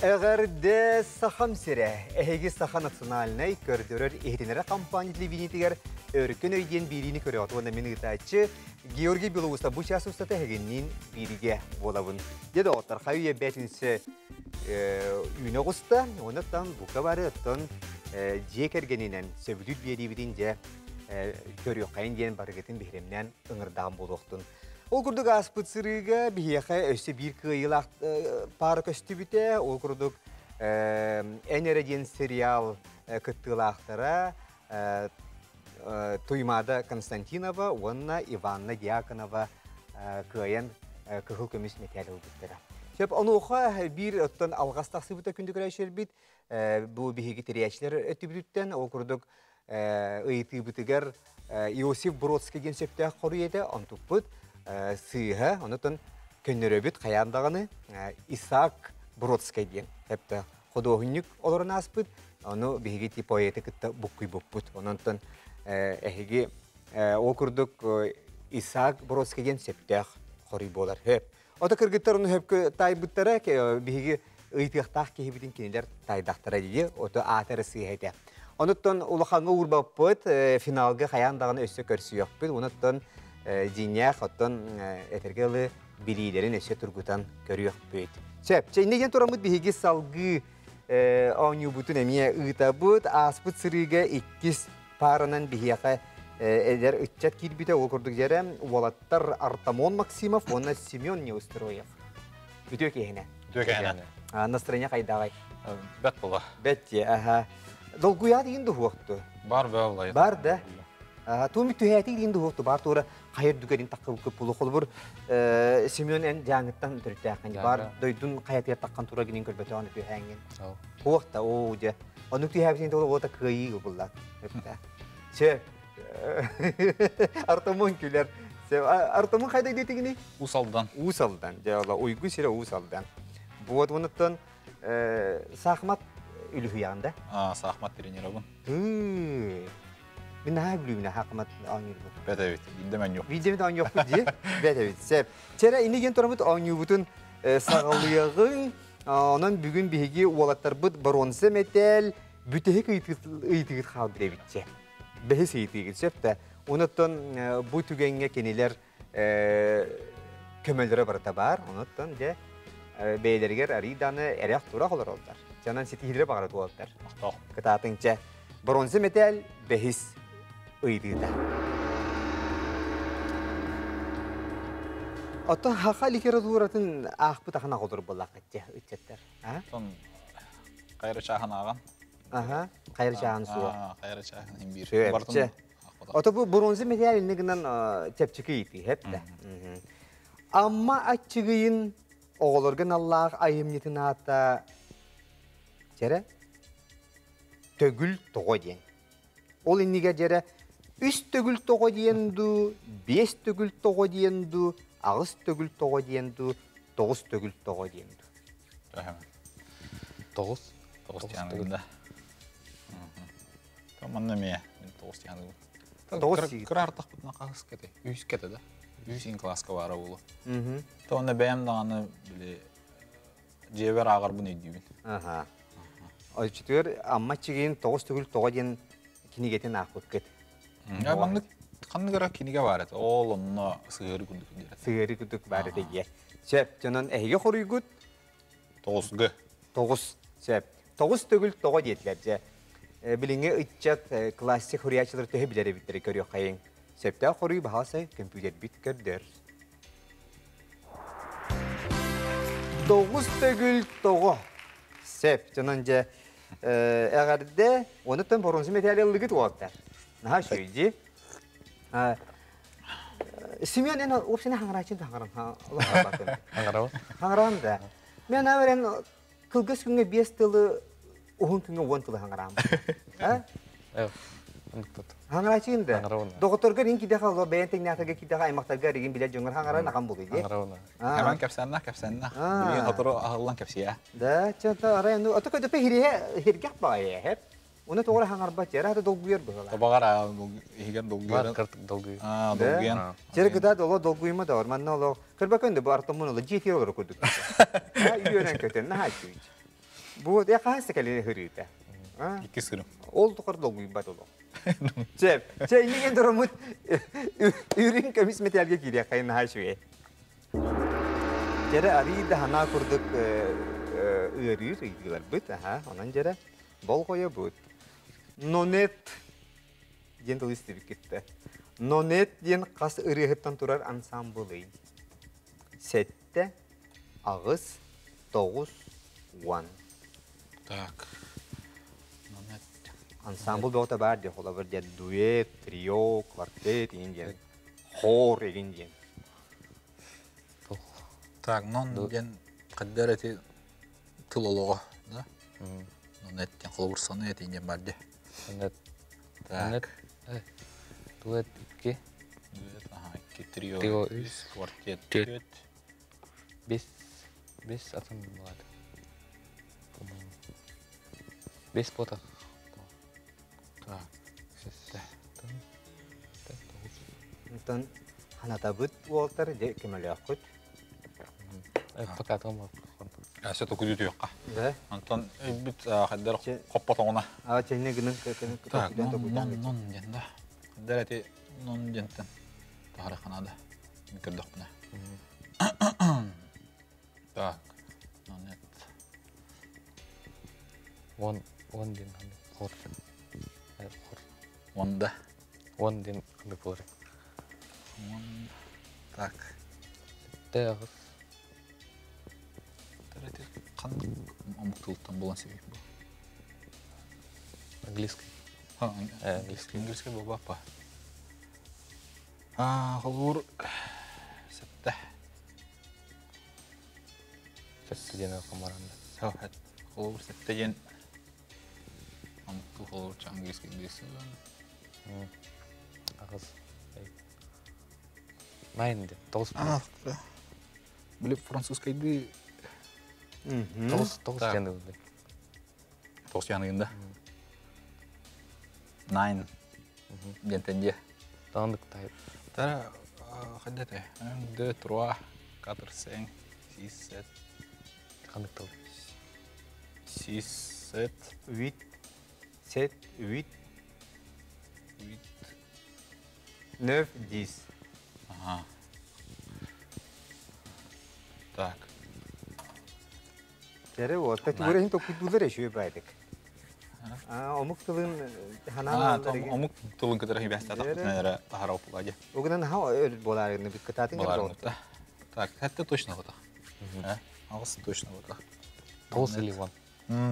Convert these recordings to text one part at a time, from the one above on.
Эҕэрдэ Сахам сирэ! Эһиги Саха национальнай көрдөрөр иһитиннэрэр компания телевидениетигэр Өркөн өй диэн биэриини көрөҕүт уонна мин ыытааччы Георгий Белоусов бу чаас устата эһигинниин бииригэ буолабын. Дьэ доҕоттор, хайы үйэ бээтинсэ үүнэ оҕуста, онон бука бары оттон дьиэ кэргэнинэн сөбүлүүр биэриибитин дьэ көрүөххэйин диэн барыгытын биһирэмнээн ыҥырдаан буолуохтун. Ол курдук ааспыт сырыыга биһиэхэ өссө биир кыайыылаах паара көстүбүтэ. Ол курдук Эн эрэ диэн сериал кыттыылаахтара Туймаада Константинова уонна Иванна Дьяконова кыайан кыһыл көмүс мэтээл ылбыттара. Сөп, онуоха биир оттон алҕас тахсыбыта күндү көрөөччүлэрбит бу биһиги тэрийээччилэр өттүбүтүттэн ол курдук ыйытыыбытыгар Иосиф Бродский диэн сөптөөх хоруй этэ, онтукпут сыыһа, онутун көннөрөбүт хайаан даҕаны Исаак Бродский диэн сөптөөх худуоһунньук олорон ааспыт, ону биһиги ти поэты кытта буккуйбуппут. Ононтон эһиги ол курдук Исаак Бродский диэн сөптөөх хоруй буолар. Хөп. Ото кыргыттар ону хөпкө таайбыттара, биһиги ыйытыахтаах киһибитин кинилэр таайдахтара дии, ото аата эрэ сыыһа этэ. Онуттан улахаҥҥа уурбаппыт, финалга хайаан даҕаны өссө көрсүөхпүт, онуттан дьиҥнээх, оттон этэргэ дылы билиилэрин өссө тургутан көрүөхпүт. Сөп, чэ иннэ диэн тураммыт биһиги салгыы оонньуубутун эмиэ ыытабыт. Ааспыт сырыыга иккис пааранан биһиэхэ эдэр ыччат киирбитэ. Ол курдук дьэрэ уолаттар Артамон Максимов уонна Семен Неустроев. Үтүө киһинэ. Үтүө киһинэ. Настроение хайдааҕай? Бэт була. Бэт дии, аха. Долгуйаат иин дуһуохту? Бар бөөллай. Бар да. Туум түһээти иин дуһуохту бар туора хайыр дүгэрин таққыбыккы пулу холбур Семен эн дьааҥыттан төрүттээххин бар дойдун хайатыгар таххан тура гинин көрбөтөҕүн түһээҥҥин. Туох да оо дьэ. Оннук түһээбитин тула уота кыайыы булла. Сөп. Артамон күлэр. Артамон хайда диэтигини? Уус Алдан. Уус Алдан. Дьэ ола уйгу сирэ Уус Алдан. Буот онуттан саахмат үлүһүйэҕин да? Саахмат тренерабын. Мин наһаа бүлүүбүн саахмат оонньуурбун. Бэт эбит. Биирдэ мэнньуох. Биирдэ мин оонньуохпут дии. Бэт эбит. Сөп. Чэрэ инни диэн тураммыт оонньуубутун саҕалыаҕыҥ. Онон бүгүн биһиги уолаттарбыт боруонса мэтээл бүтэһик ыйытыгыт хаалбыт эбитчэ. Бэһис ыйытыыгыт сөп да. Онуттан бу түгэҥҥэ кинилэр көмөлөрө барыта баар. Онуттан дьэ бэйэлэригэр арыый дааны эрэх-турах олороллор. Дьонон ситиһиилэри баҕара туолтар. Кытаатыҥ чэ. Бронза мэтээл бэһис ыйытыыта. Оттон хаха литературатын аахпыт ахан оҕолор буоллаххыт ыччаттар. Сон хайра чааһын ааҕан. Аха, хайра чааһын суох. Хайра чааһын иһин биир. Бартын Ото бу бронза мэтээл инне гынан чэпчэки ыйытыы хэп да. Амма аччыгыйын оҕолорго наллаах айымньытын аата дьэрэ төгүл тоҕо диэн. Ол иннигэр дьэрэ үс төгүл тоҕо диэн дуу, биэс төгүл тоҕо диэн дуу, аҕыс төгүл тоҕо диэн дуу, тоҕус төгүл тоҕо диэн дуу. Тоҕус. Тоҕус диэн да. Манна эмиэ тоҕус диэн Тоҕус. Кыра артахпытына хаһыс кэтэй? Үс кэтэ да. Үс ин класска баара буолуо. Тоҕонно бэйэм даҕаны били дьиэбэр ааҕарбын өйдүүбүн. Аха. Оччотугар Амма Чигиин тоҕус төгүл тоҕо диэн кинигэтин аахпыккыт. Маннык ханнык эрэ кинигэ баар этэ. Ол онно сыһыары курдук диир. Сыһыары курдук баар этэ диэ. Сөп, дьонон эһиги хоруйгут? Тоҕус г. Тоҕус. Сөп. Тоҕус төгүл тоҕо диэтилэр дьэ. Билиҥҥи ыччат классик суруйааччылар төһө билэр эбиттэрэ көрүөххэйиҥ. Сөптөөх хоруй баһаалса көмпүүтэрбит көрдөр. Тоҕус төгүл тоҕо. Сөп, дьонон дьэ эҕэрдэ, онуттан боруонса мэтээли ыллыгыт уолаттар. Наһаа үчүгэй дии. Семен эн уопсайна хаҥарааччын да хаҥаран Хаҥарабын. Хаҥарабын да. Мен аверен кылгас күҥҥэ биэс тылы уһун күҥҥэ уон тылы хаҥараам. Хаҥарааччыгын да. Доҕотторгор ин кидэхэ оло бэйэн тэҥнээхтэргэ кидэхэ аймахтарга эригин билэр дьоҥҥор хаҥаран ахан буолуй дии. Хэмэн кэпсэннэ, кэпсэннэ. Билигин сотору аһыллан кэпсиэ. Да, чата арай ну ото көдөпө хириһэ хиргэх баҕайы хэп. Уну тоҕо хаҥарбат жара хата долгуйар быһыла. Табаҕар иһигэр долгуйар. Кыртык долгуйар. Аа, долгуйан. Жер кыда доло долгуйма да манна оло кырба көндөбү артаммын оло жиэтиэр олоро курдук. Үөрэн көтөн наһаа үчүгэй. Бу э хаһыс кэлин хырыыта. Икки сырым. Ол тухар долгуйбат олох. Чэ, чэ иннигин тураммыт үрүҥ көмүс мэтээлгэ киириэххэ наһаа үчүгэй. Дьэрэ арыый да ханаа курдук ыарыыр ыйдыыларбыт, аха, онон дьэрэ болҕойобут. Нонет диэн тылы истибиккит Нонет диэн хас ырыаһыттан турар ансамблый? Сэттэ, аҕыс, тоҕус, уон. Так. Нонет. Ансамбл бөҕөтө баар дии, холобур диэн дуэт, трио, квартет игин диэн, хор игин диэн. Так, нон диэн хаддар эти тыл олоҕо, да? Нонет диэн холобур сонет диэн бар дии. Сонет. Сонет. Дуэт икки. Дуэт, ага, икки, трио, трио үс, квартет төрт. Бес, бес атын болады. Бес ботах. Так, сетте. Онтон ханатабыт уолтар дьэ көмөлөөххүт. Пока тома. Әсә токуду түйөкка. Да. Онтон өйбүт хайдар хоппотоҕуна. А чайны гынан Так, нон нон диэн да. Хайдар эти нон диэнтэн тахара ханада. Мин көрдөхпүнэ. Так. Нонет. Уон уон диэн хор. Хор. Уонда. Уон диэн ханнык буолар? Уон. Так. Сэттэ аҕыс. Ханнык омук тылыттан булан сибик бу? Английский. Английский. Английский буолбаппа. А, холбуур сэттэ. Сэттэ диэн комаранда. Холбуур сэттэ диэн омук тыл холбуур английский английский. Аҕыс. Nine диэн. Тоҕус. Били французскайды Тоҕус тоҕус диэн ылды. Тоҕус диэн да. Nine диэнтэн дьиэ. Таандык тайып. Тара хайда этэй? Un, deux, trois, quatre, cinq, six, sept. Ханнык тыл? Six, sept. Huit, sept, huit. Huit. Neuf, dix. Ага. Так. Дьэрэ вот, тугура токуйдуулар эшүө байдык. Омук тылын ханаан омук тылын кытары хибэстэ эрэ таһара опулади. Угунан ха өл болаарыны кытаатын болаарыны. Так, это точно вот. Аҕыс точно вот. Тоҕус или уон.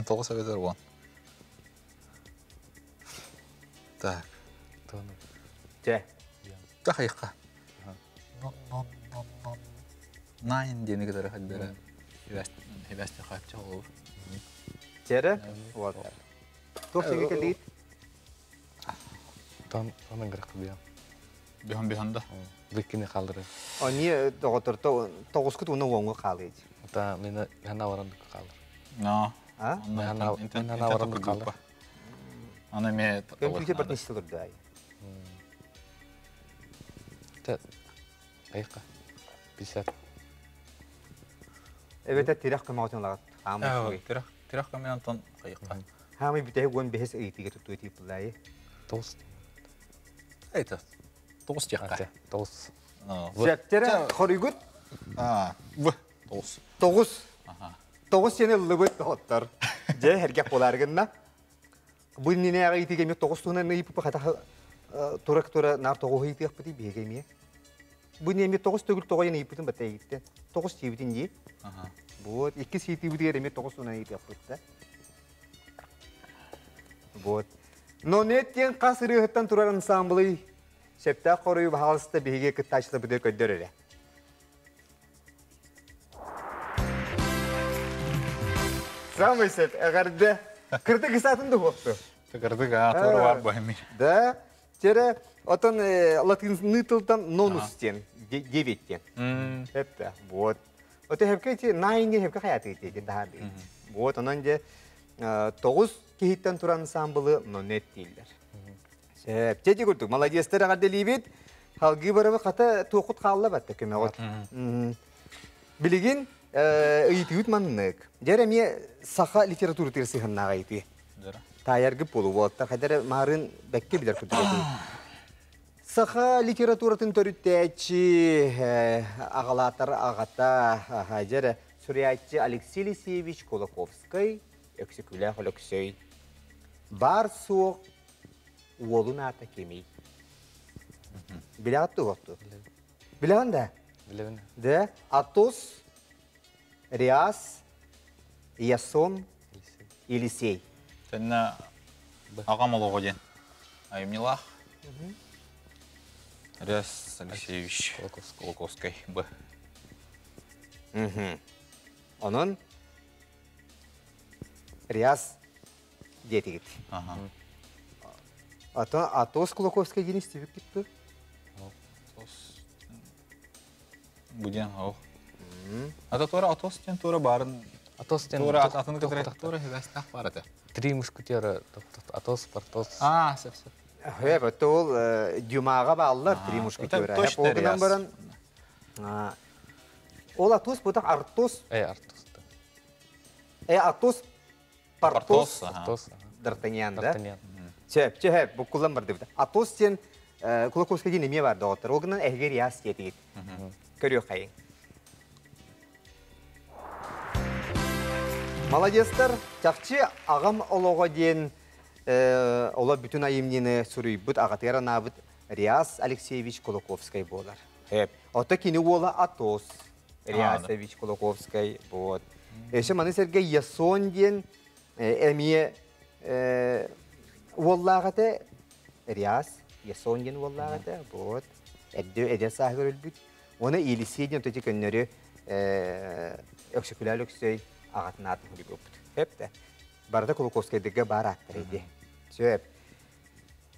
Тоҕус эбэтэр уон. Так. Чэ. Тахайха. Нон нон нон нон. Nine диэни кытары хаддара хибэсти хаачча олор. Чэрэ? Вот. Туох сиги кэлиит? Тон тон ыҥырах биһан. Биһан биһан да. Биккини хаалдыры. Они доҕоторто тоҕускут уна уоҥу хаалыйд. Та мен хана баран хаалыр. Но. А? Мен хана баран хаалыр. Аны ме Компьютер бартын истилер Та айка. Писат. Эбэтэ тирэх көмөҕөтүн лагат. Хаамай. Тирэх тирэх көмө антон хайыкка. Хаамай бүтэһик уон бэһис ыйытыыга туттуу тииппылаайы. Тоҕус. Это тоҕус диэххэ. Тоҕус. Сөптөрө хоруйгут? А, в тоҕус. Тоҕус. Тоҕус сиэн ыллыбыт доҕоттор. Дьэ, эргэх буолаар гынна. Бу иннинээҕи ыйытыыга эмиэ тоҕус туһунан ыйыппыт хата тура тура наар тоҕуһу ыйытыахпытый биһиги эмиэ. Бу эмиэ тоҕус төгүл тоҕо ыйыппытын батта ыйыттан. Тоҕус диэбитин дии. Вот, иккис ыйытыыбытыгар эмиэ тоҕус туһунан ыйытыахпыт да. Вот. Нонет диэн хас ырыаһыттан турар ансамблый сөптөөх хоруйу баһаалыста биһиги кыттааччыларбытыгар көрдөр эрэ. Самый сөп, эҕэрдэ. Кырдык ысаатын да хуопту. Кырдык аатыр бар бу Да. Тере отон латынны тылтан нонус диэн, девять диэн. Хепте. Вот. Ото хепке ти nine диэн хепке хаятыы ти даһар дейт. Вот онон же тоҕус киһиттэн туран ансамблы нонет дииллэр. Сөп. Чэ курдук, молодецтар Ыйытыыбыт маннык. Дьэр эмиэ саха литературатыгар сыһыаннаах ыйытыы. Таайаргы буолу буолаттар хайдары маарын бэккэ билэр курдук этии. Саха литературатын төрүттээччи аҕалаатар аҕата дьэрэ суруйааччы Алексей Елисеевич Кулаковскай, Өксөкүлээх Өлөксөй баар суох уолун аата кимий? Билэҕит туохту? Билэҕин да? Билэбин. Да? Атос, Риас, Ясон, Елисей. Тэннэ аҕам олоҕо диэн айымньылаах. Риас Алексеевич Кулаковскай Б. Онон Риас диэтигит. Ато Атос Кулаковскай диэн истибиккит дуо? Атос бу диэн ол. Ата туора Атос диэн туора баарын Атос диэн туора атын кытары туора хибэстэх бар этэ. Три мушкетера Атос, Портос. А, сөп сөп. Хөп, ол Дюмаға бааллар три мушкетера. Ол гынан баран ол Атос бутах Артос. Э, Артос. Э, Атос Портос, Портос, Д'Артаньян, да? Сөп, сөп, буккуллан бардыбыт. Атос диэн Кулаковскай диэн эмиэ бар доҕоттор. Ол гынан эһиги Риас диэтигит. Көрүөххэйиҥ. Молодецтар, чахчы аҕам олоҕо диэн оло бүтүн айымньыны суруйбут аҕатыгар анаабыт Риас Алексеевич Кулаковскай буолар. Ото кини уола Атос Риасович Кулаковскай вот. Өссө маны сэргэ Ясон диэн эмиэ уоллаах этэ Риас Ясон диэн уоллаах этэ вот эрдэ эдэр сааһыгар өлбүт. Уонна Елисей диэн төтө көннөрү Өксөкүлээл Өксөй аҕатын аатын суруйбуппут. Сөп Барыта Кулаковскайдыга баар ааттар иди. Сөп.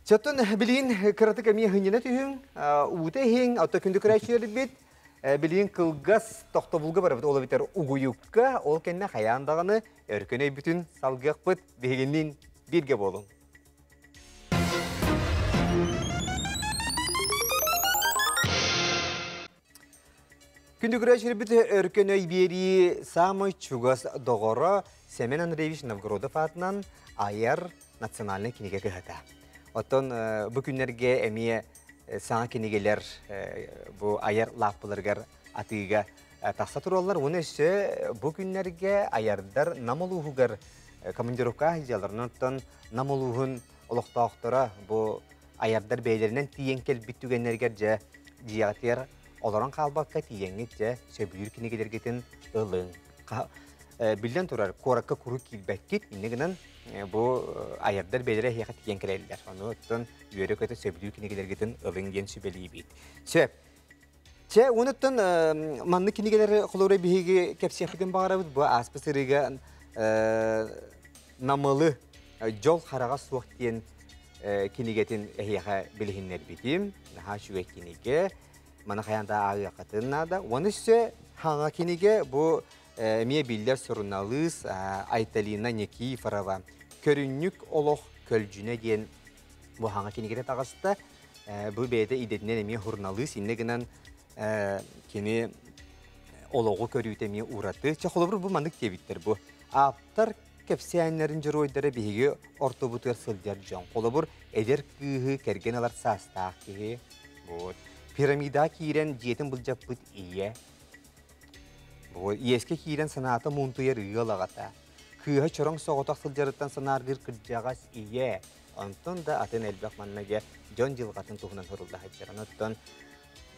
Чөттөн билигин кыратык эмиэ хынньана түһүҥ, уута иһиҥ, ото күндү көрөөччүлэрбит билигин кылгас тохтобулга барабыт, ол эбэтэр угуйукка, ол кэннэ хайаан даҕаны өркөн өйбүтүн салгыахпыт, биһигинниин бииргэ буолуҥ. Күндү көрөөччүлэрбит өркөн өй биэрии саамай чугас доҕоро Семен Андреевич Новгородов аатынан айар национальнай кинигэ кыһата. Оттон бу күннэргэ эмиэ саҥа кинигэлэр бу айар лааппыларыгар атыыга тахса тураллар. Уонна өссө бу күннэргэ айардар Нам улууһугар командировка сылдьаллар. Оттон Нам улууһун олохтоохторо бу айардар бэйэлэринэн тиийэн кэлбит түгэннэригэр дьэ дьиэҕитигэр олорон хаалбакка тиийэҥҥит дьэ сөбүлүүр кинигэлэргитин ылыҥ. Биллэн турар, куоракка куруук киирбэккит, инньэ гынан бу айардар бэйэлэрэ эһиэхэ тиийэн кэлэллэр. Ону оттон үөрэ-көтө сөбүлүүр кинигэлэргитин ылыҥ диэн сүбэлиибит. Сөп. Чэ, онуттан маннык кинигэлэри холобура биһиги кэпсиэхпитин баҕарабыт. Бу ааспыт сырыыга Намылы дьол хараҕа суох диэн кинигэтин эһиэхэ билиһиннэрбитим. Наһаа үчүгэй кинигэ. Маны хайаан да ааҕыаххытын наада. Уонна өссө хаҥа кинигэ бу эмиэ биллэр суруналыыс Айталина Никифорова «Көрүнньүк олох көлдьүнэ» диэн бу хаҥа кинигэтэ таҕыста. Бу бэйэтэ идэтинэн эмиэ суруналыыс, иннэ гынан кини олоҕу көрүүтэ эмиэ ураты. Чэ, холобур, бу маннык диэбиттэр бу. Ааптар кэпсээннэрин дьоруойдара биһиги ортобутугар сылдьар дьон. Холобур, эдэр кыыһы кэргэн ылар саастаах киһи. Вот. Пирамидаҕа киирэн дьиэтин былдьаппыт ийэ. Вот. Иэскэ киирэн санаата муунтуйар ыал аҕата. Кыыһа чороҥ соҕотох сылдьарыттан санааргыыр кырдьаҕас ийэ. Онтон да атын элбэх манна дьэ дьон дьылҕатын туһунан сурулла сылдьар. Оттон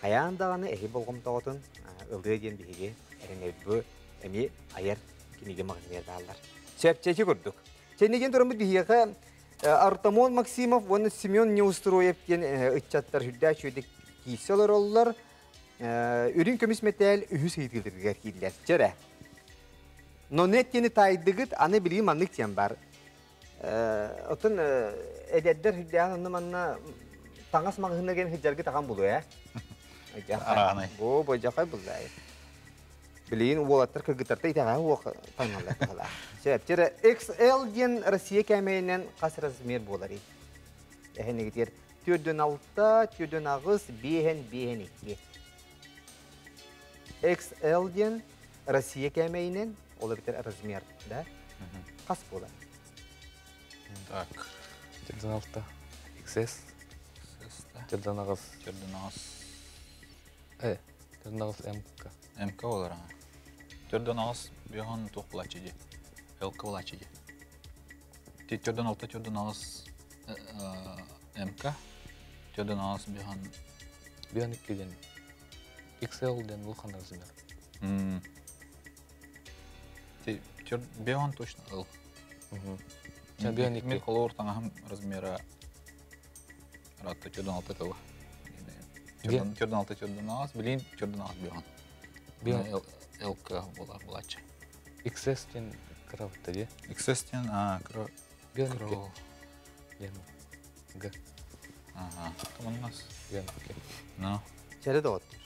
хайаан даҕаны эһи болҕомтоҕутун ылыа диэн биһиги эрэнэбит эмиэ айар кинигэ маҕаһыыныгар бааллар. Чэпчэки курдук. Чэннигин тураммыт биһиэхэ Артамон Максимов уонна Семен Неустроев диэн ыччаттар үрдээх үчүгэйдик киирсэ олороллор. Үрүҥ көмүс мэтээл үһүс ыйытыыларыгар киирдилэр. Чэрэ. Нонет диэни таайдыгыт, аны билигин маннык диэн бар. Оттон эдэрдэр үрдээх онно манна таҥас маҕаһыына диэн сылдьаргыт ахан булуо ээ. Араанай. Бу бойдьахай буллай. Билигин уолаттар кыргыттарта итэҕэһэ уох таҥналлар быһалаах. Сөп. Чэрэ XL диэн Россия кээмэйинэн хас размер буоларый? Эһэнигитигэр төрдүн алта, төрдүн аҕыс, биэһэн, биэһэн икки. XL диэн Россия кээмэйинэн, ол эбэтэр размер, да? Хас буолар? Так. Төрдөн алта. XS. Төрдөн аҕыс. Төрдөн аҕыс. Төрдөн аҕыс МК. МК болар аңа. Төрдөн аҕыс биоһон туох булааччы дии. ЛК булааччы дии. Төрдөн алта, төрдөн аҕыс МК. Төрдөн аҕыс биоһон... Биоһон икки диэн. XL диэн улахан размер. Биоһон точно L. Мен холоор таҥаһым размера ратта төрдөн алта тыла. Төрдөн алта төрдөн аҕыс, билин төрдөн аҕыс биоһон. ЛК буолар булааччы. XS диэн кыра дии. XS диэн кыра. Биоһон икки. Диэн Г. Ага. Туманнас. Биоһон икки. Ну. Чэрэ доҕоттор.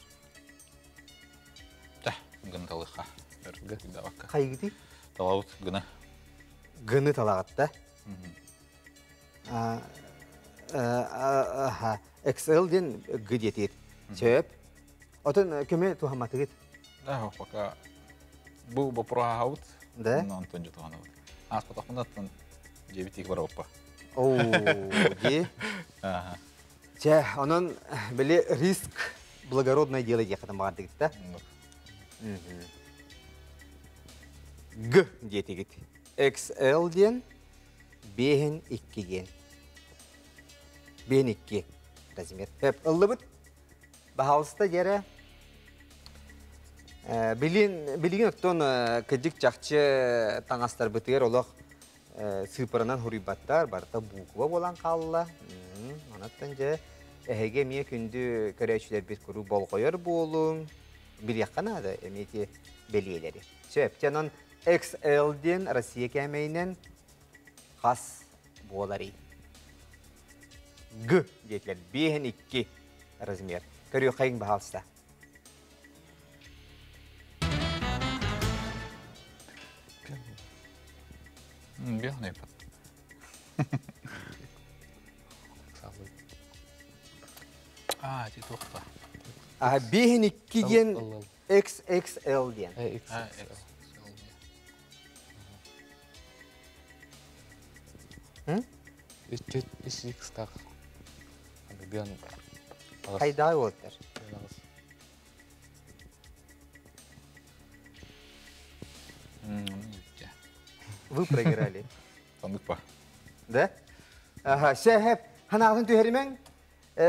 Та, гын талыха. Г. Хайгыты? Талабыт гына. Гыны талаҕатта. XL диэн г диэтиир. Сөп. Отон көмө туһамматыгыт? Да, пока бу боппуруоһаабыт. Да? Онтон дьутуһанабыт. Ааспатахпынаттан дьиэбит тиик барабыппа. Оо, ди. Ага. Чэ, онон били риск благородное дело диэхэтин баҕардыгыт да? Г диэтигит. XL диэн биэһин икки диэн. Биэһин икки размер. Хөп, ыллыбыт. Баһаалыста дьэрэ. Билин, билигин оттон кыдьык чахчы таҥастарбытыгар олох сыыппаранан хуруйбаттар, барыта буква буолан хаалла. Онон дьэ эһиги эмиэ күндү көрөөччүлэрбит куруук болҕойор буолуҥ. Билиэххэ наада эмиэ ити бэлиэлэри. Сөп. Дьэ, онон XL диэн Россия кээмэйинэн хас буоларый? Г диэтилэр. Биэһин икки размер. Көрүөххэйиҥ баһаалыста. Биэһин айпат. А, ти туохта. А, биэһин икки диэн XXL диэн. XXL. Үс X так. Биан Хайдаа уолтар. Вы проиграли. Таныкпа. Да? Ага, сәһәп, ханаатын түһәримәң.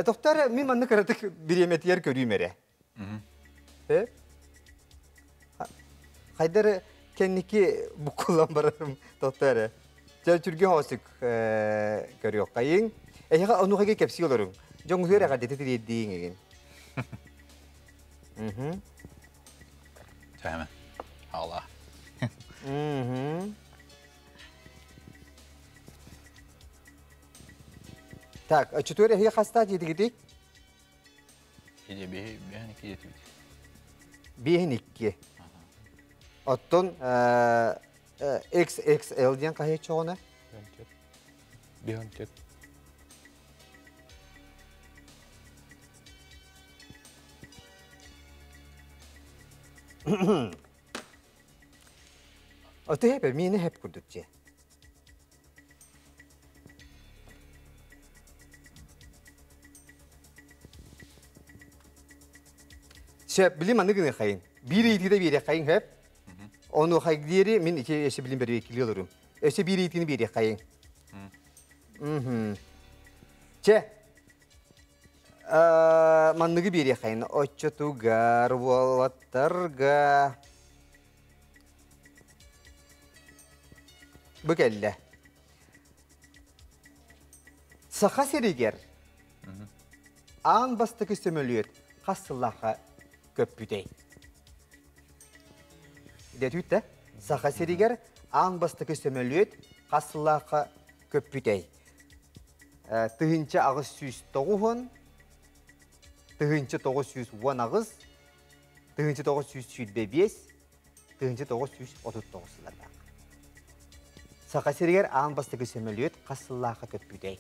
Тоқтар, мин манны кыратык бириэметигэр көрүүм эрэ. Э? Хайдар кэнники буккулан барарым тоқтар. Чэ түргө хоосук көрүөххайыҥ. Эһиэхэ онуохаге кэпсии олоруҥ. Дьоҥҥутугар эҕэрдэтэ тириэрдииҥ игин. Мгм. Чээмэ. Хаала. Мгм. Так, оччотугар эһиги хаста диэтигитий? Иде биһи икки диэтибит. Биэһин икки. Оттон XXL диэн хаһыат чоҕуна? Биһон төп. Оты хеп, миини хеп курдук же. Сөп, билим аны гыны хайын. Биир ыйытыыда биэриэххэйин хөп. Ону хайдиэри мин ити өссө билим бэрбиэккилии олорум. Өссө биир ыйытыыны биэриэххэйин. Чэ, манныгы биэриэххэйин. Оччотугар уолаттарга бу кэллэ. Саха сиригэр аан бастакы сөмөлүөт хас сыллаахха көппүтэй? Дэтүүт да? Саха сиригэр аан бастакы сөмөлүөт хас сыллаахха көппүтэй? 1809, 1918, 1925, 1939 сыллардаах. Саха сиригэр аан бастакы сөмөлүөт хас сыллаахха көппүтэй?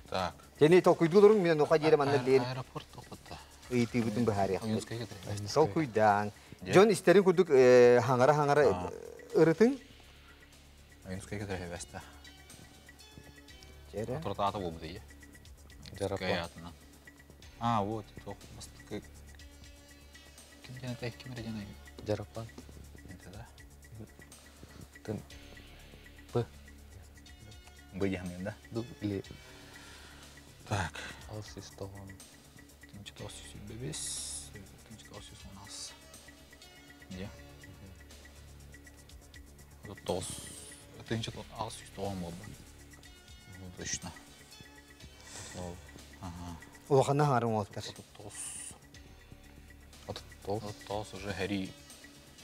Так. Тени толкуйдууларың мен оха диэри манна билен Аэропорт тохпутта. ыйытыыбытын быһаарыахпыт. Ойуунскайга кэлэр. Толкуйдаан. Дьон истэрин курдук хаҥара-хаҥара ырытыҥ. Ойуунускайга төрөһүбэстэ. Отуртаата буолбут ийэ. Жарапа. А, вот, туох бастакы ким диэн этэй, ким эрэ диэн Жарапан. Это да. Тын П. Б диэн да? Ду или Так. Алсис тоҕон. 1925, 1916. Дьэ. 39. 1609 буолла. Точно. Ага. Улаханна хаҥарын уолаттар. 39. 39. 39 уже хэри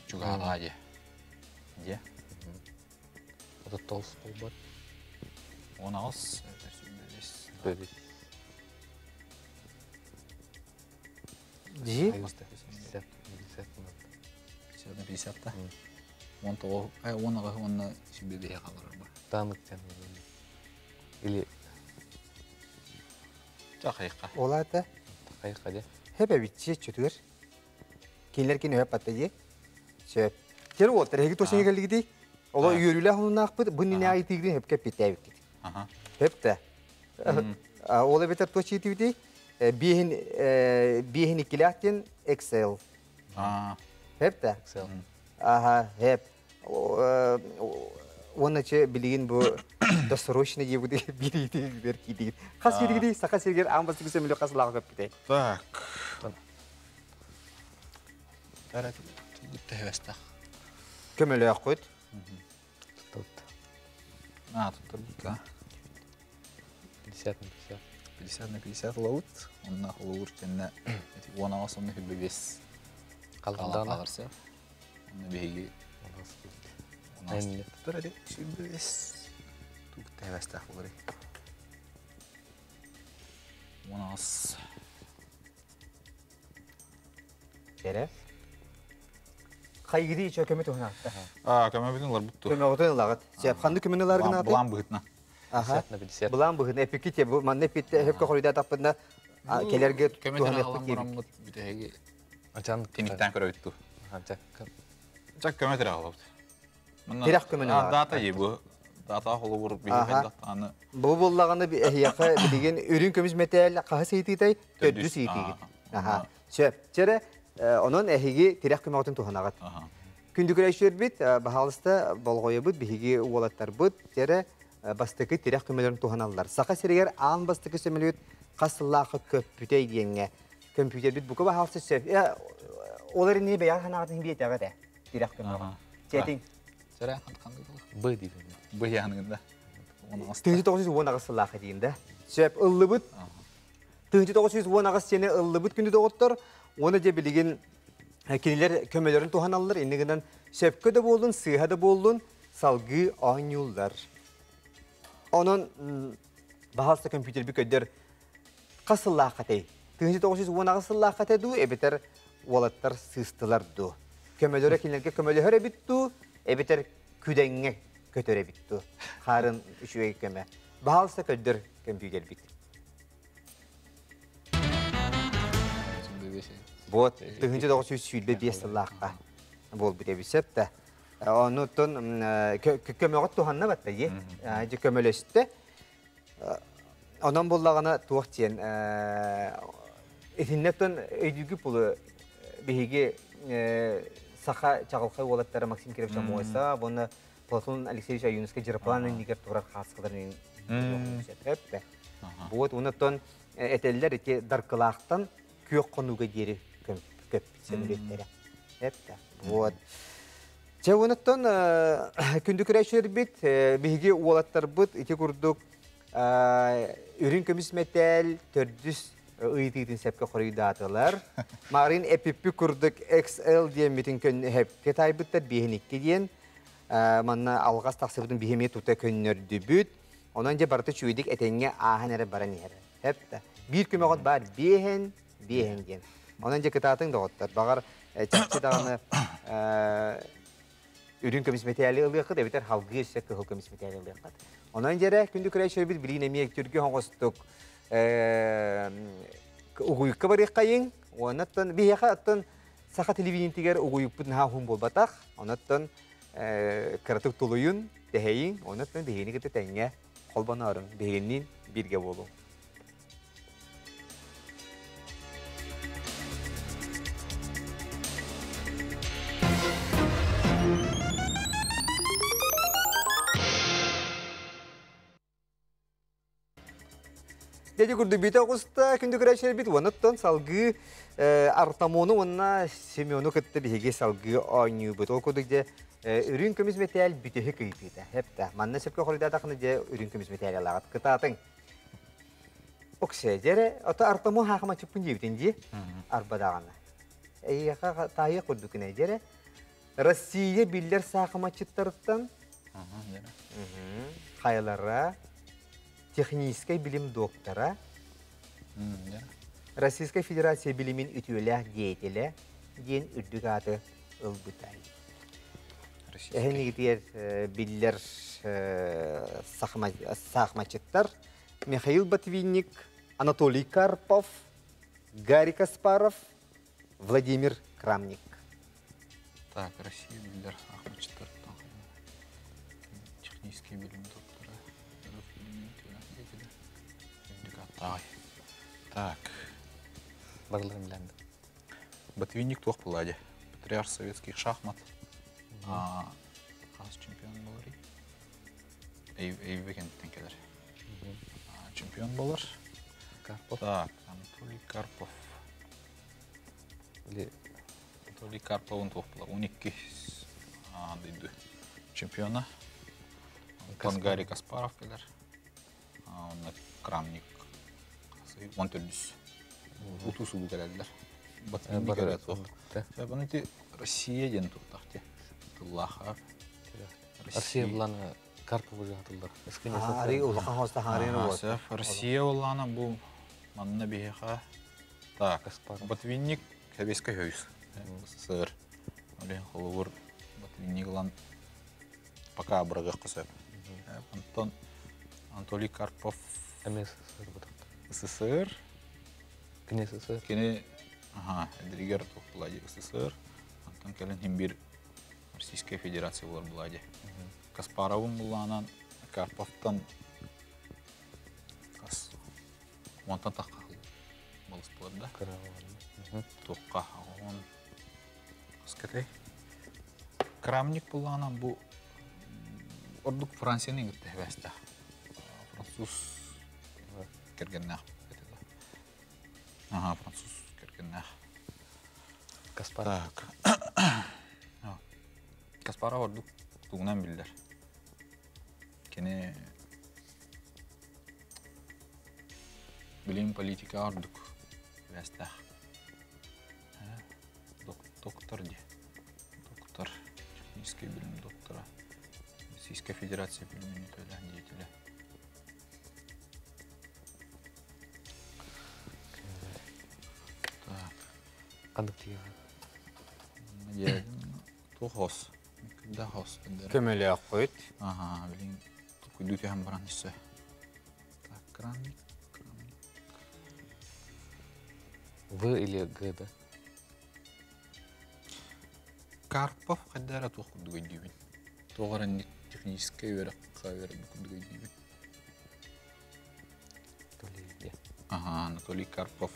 чугаһаа дьэ. Дьэ. 39 буолбат. 18. Бөбүс. Дьи. 50. 50. 50 на 50 та. 19, 19 уонна 25 хаалар ба. Танык тен. Или Чахайка. Олата. Тахайка де. Хепе битчи чөтүгэр. Кинилэр кини хөп атта дии. Сөп. Тер уолтар эһиги тосиҥа кэллигитий? Оло үөрүүлээх хонуннаахпыт бу нинэ айтыыгын хөпкө эппиттээбиккит. Хөп да. Ол эбэтэр туох чиитибитий? Биэһин биэһин иккилээх диэн Excel. Хөп да. Excel. Аха, хөп. Уонна че билигин бу досрочно диэбит бириитигэр киидигит. Хас киидигитий? Саха сиригэр аан бастакы сөмөлүөт хас лааҕа көппүтэй? Так. Тэһэбэстэх. Көмөлөөххүт. Тут. А, тут турбут, 50 на 50. 50 на 50 лаут. Онна холуур тенне 16 онна 25. Қалғандан. Қалғарса. Онна биһиги Әнне. Тур әде 25. Тук тэһэбэстэх болар. 16. Тере. Хайгиди чө көмө туһунаатта. А, көмө бүтүн лар бутту. Көмө отун лагат. Сеп ханды көмөнү ларгынааты? Булан быһытна. Аха. 50 на 50. Булан быһытна эпикки те бу манна эпитте хөпкө хоруйда таппында келерге Көмө туһаныахпыт диэбит. бараммыт бүтэһиги Ачан. тиниктен көрөбүттү. Ача. Чак көмө тирэх алабыт. Тирэх көмөнү алабыт. Дата е бу. Дата холобур Аха. биһиги аны Бу буллаганы эһиэхэ билигин үрүн көмүс метел хаһы сыйтыйтай төрдүс ыйтыйгит. Аха. Сөп. Чере онон эһиги тирэх көмө отун туһанагат. Аха. Күндүкүрәштербит, баһалыста болҕойобут биһиги уолаттарбыт тере бастакы тирэх көмөлөрүн туһаналлар. Саха сиригэр аан бастакы сөмөлүөт хас сыллаахы көппүтэй диэҥҥэ. Компьютербит бука баһалсы сөп. Олар не бэйэ ханаатын биэтэҕэ этэ. Тирэх көмөҕө. Аха. Сиэтиҥ. Сэрэ хан ханды Б дейбин. Б яһыныгында. 16. 1910 сыллаахы диин да. Сөп ыллыбыт. 1910 сене ыллыбыт күндү доҕоттор. Оны же билигин кинилер көмөлөрүн туһаналлар. Иннигинэн сөпкө да буоллун, сыыһа да буоллун, салгыы оонньууллар. Онон баһалса компьютер би көдөр хас сыллаахатай. 1910 сыллаахатай дуу, эбэтэр уолаттар сыыстылар дуу. Көмөлөрө кинилерге көмөлөһөр эбит дуу, эбэтэр күдэҥҥэ көтөр эбит дуу. Харын үчүгэй көмө. Баһалса көдөр компьютер бит. Вот, 1925 сыллаахха буолбут эбит сөп да. Онуттан көмөҕө туһанна батта е. Же көмөлөстө. Онон буллагана туох диэн итиннеттен өйдүгү пулу биһиги саха чаҕылхай уолаттара Максим Кирович Амойса, уонна Платон Алексеевич Ойуунускай дьырапылаан иннигэр турар хааскаларын сөп. Вот, онуттан этэллэр ити даркылаахтан күөх хонууга диэри көппүт сөмөлүөттэрэ. Эппэ. Вот. Чэ, онуттан күндү күрәшербит, биһиги уолаттарбыт ити курдук үрүн көмүс мэтээл төрдүс ыйытыытын сэпкэ хоруйдаатылар. Марын эпиппи курдук XL диэн митин көн хепке тайбыттар биһин икки диэн. Манна алҕас тахсыбытын биһиме тута көннөрдүбүт. Онон же барыта чүйдик этэҥҥэ ааһан эрэ баран иһэр. Хепте. Биир көмөҕөт бар биэһэн, биэһэн диэн. Онон же кытаатыҥ доҕоттор. Баҕар чахчы даҕаны үрүн көмүс мэтээли ылыаххыт, эбэтэр халгыы өссө кыһыл көмүс мэтээли ылыаххыт. Онон дьэрэ күндү күрәшербит билигин эмиэ түргө хоҥостук угуйка барыаххайыҥ. Оннаттан биһиэхэ оттон Саха телевидениетигэр угуйуппут наһаа уһун буолбатах. Онон кыратык тулуйун, тэһэйиҥ, онон биһигини кытта тэҥҥэ холбоноорун, биһигинниин бииргэ буолуҥ. Дьэ курдук бүтэ оҕуста күндү көрөөччүлэрбит уонуттан салгыы Артамону уонна Семену кытта биһиги салгыы оонньуубут. Ол курдук дьэ үрүҥ көмүс мэтээл бүтэһик ыйытыыта. Эптэ. Манна сөпкө хоруйдаатаххына дьэ үрүҥ көмүс мэтээл алаҕыт. Кытаатыҥ. Оксе, дьэрэ, ото Артамон хаахамачыппын диэбитин дии. Арба даҕаны. Эйиэхэ таайыах курдук гына дьэрэ. Россия биллэр саахыматчыттарыттан хайалара техническэй билим доктора, Российскай Федерация билимин үтүөлээх деятелэ диэн үрдүк ааты ылбытай. Эһэнигитигэр биллэр саахыматчыттар Михаил Ботвинник, Анатолий Карпов, Гарри Каспаров, Владимир Крамник. Так, Россия биллэр саахыматчыттарыттан техническэй билим доктора, Так. Барыларын билэн. Ботвинник туох буолла дии? Патриарх советских шахмат. Хас чемпион болар? Эйве кенттен келер. Чемпион болар. Карпов. Так, Анатолий Карпов. Или Анатолий Карповын туох буолар? 12 дойду чемпиона. Антон Гарри Каспаров келер. Онно Крамник 14 утуу сулуу кэлэллэр. Ботвинник эрэ суох. Баны ити Россия диэн туттах те. Тыллаах. Россия булан Карпов уже атыллар. Ари улахан хоста хаарыны вот. Россия улаана бу манна биһиэхэ так Ботвинник Советскай Союз СССР. Олен холобур Ботвинник ылан пока бырагыахха сөп. Антон Анатолий Карпов МССР СССР. Кини СССР. Кини аха эдиригер туох СССР. Антон кэлин хим бир Российская Федерация болар булади. Каспаровын буллаанан Карповтан хас онтон тахха балыс болар да. Туохха он Скатай. Крамник буллаанан бу ордук Францияны иҥиртэ хэбээстээх. Француз кэргэннээх. Ага, француз кэргэннээх. Каспаров. Так. Каспаров ордук тугунан биллэр. Кини билим политика ордук хэбээстээх. Доктор дии. Доктор, техническэй билим доктора. Российская Федерация билимин үтүөлээх деятеля. Так. Ханнык тиийэ? Туох хос? Кырда хос. Көмөлөөххүт. Ага, билин күлүү түһэн баран өссө. Так, крамник, крамник. В или Г, да? Карпов хайда эрэ туох курдук өйдүүбүн. Туох эрэ техническэй үөрэххэ үөрэммит курдук өйдүүбүн. Анатолий. Ага, Анатолий Карпов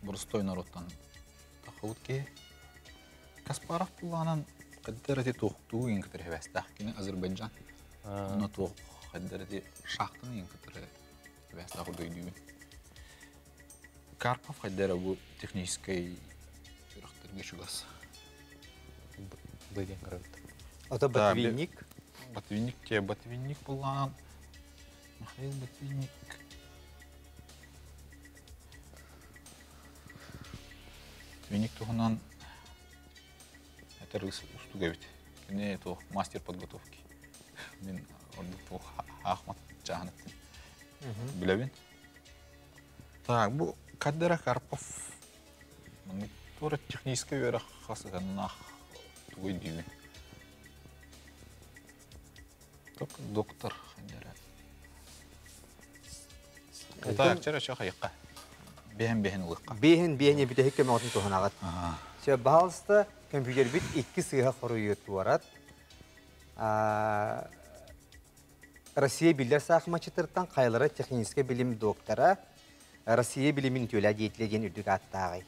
боростой норуоттан таххыбыт киһи. Каспаров буллаҕынан хайда эрэ туохтуу иҥ кытары хэбээстээх. Кини Азербайджан. Онно туох хайда эрэ шахтаны иҥ кытары хэбээстээх курдук өйдүүбүн. Карпов хайда эрэ бу техническэй үөрэхтэргэ чугас. Б диэн көрөбүт. Ото Ботвинник. Ботвинник те Ботвинник буллаҕынан Михаил Ботвинник Ботвинник туһунан этэр устук эбит. Кини туох мастер подготовки. Мин ордук туох аахмат чааһын эттим. Билэбин. Так, бу Каддера Карпов маннык туора техническэй үөрэх хасыһыннаах тугуй диибин. Доктор ханнара. Так, чара чо хайыкка. Бэһэн бэһэн ылыкка. Бэһэн бэһэн бүтэһик көмөҕөтүн туһанаҕыт. Чэ, баһаалыста, көмпүүтэрбит икки сыыһа хоруйу туорат. Россия биллэр саахыматчыттарыттан хайалара техническэй билим доктора, Россия билимин үтүөлээх деятелэ диэн үрдүк ааттааҕый?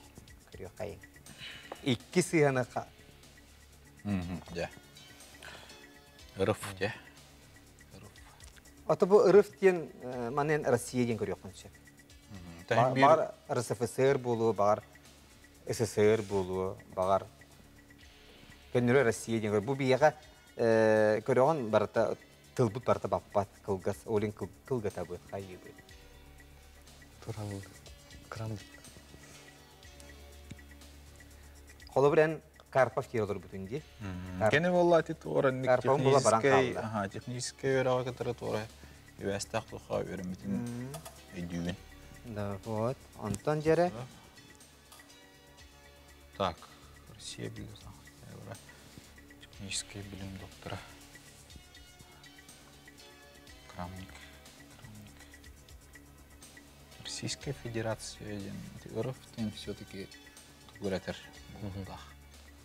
Көрүөххэйиҥ. Икки сыыһаны Дьэ. Ырыф, дьэ. Ото бу ырыф диэн манен Россия диэн көрүөххүн сөп. Баҕар РСФСР буолуо, баҕар СССР буолуо, баҕар көннөрү Россия диэн. Бу биһиэхэ көрөҕүн барыта тылбыт барыта баппат кылгас, ол кылгатабыт, хайыыбыт. Турал кран Холобур эн Карпов диир олорбутун дии. Кини буолла ити туора Карпов була баран хаалла. Техническэй үөрэҕи кытары туора үөстээх туха үөрэммитин өйдүүбүн. Да, вот. Онтон дьэрэ Так, Россия билим техническэй билим доктора. Крамник. Крамник. Российская Федерация диэн РФ диэн все-таки тугуратар буолуохтаах.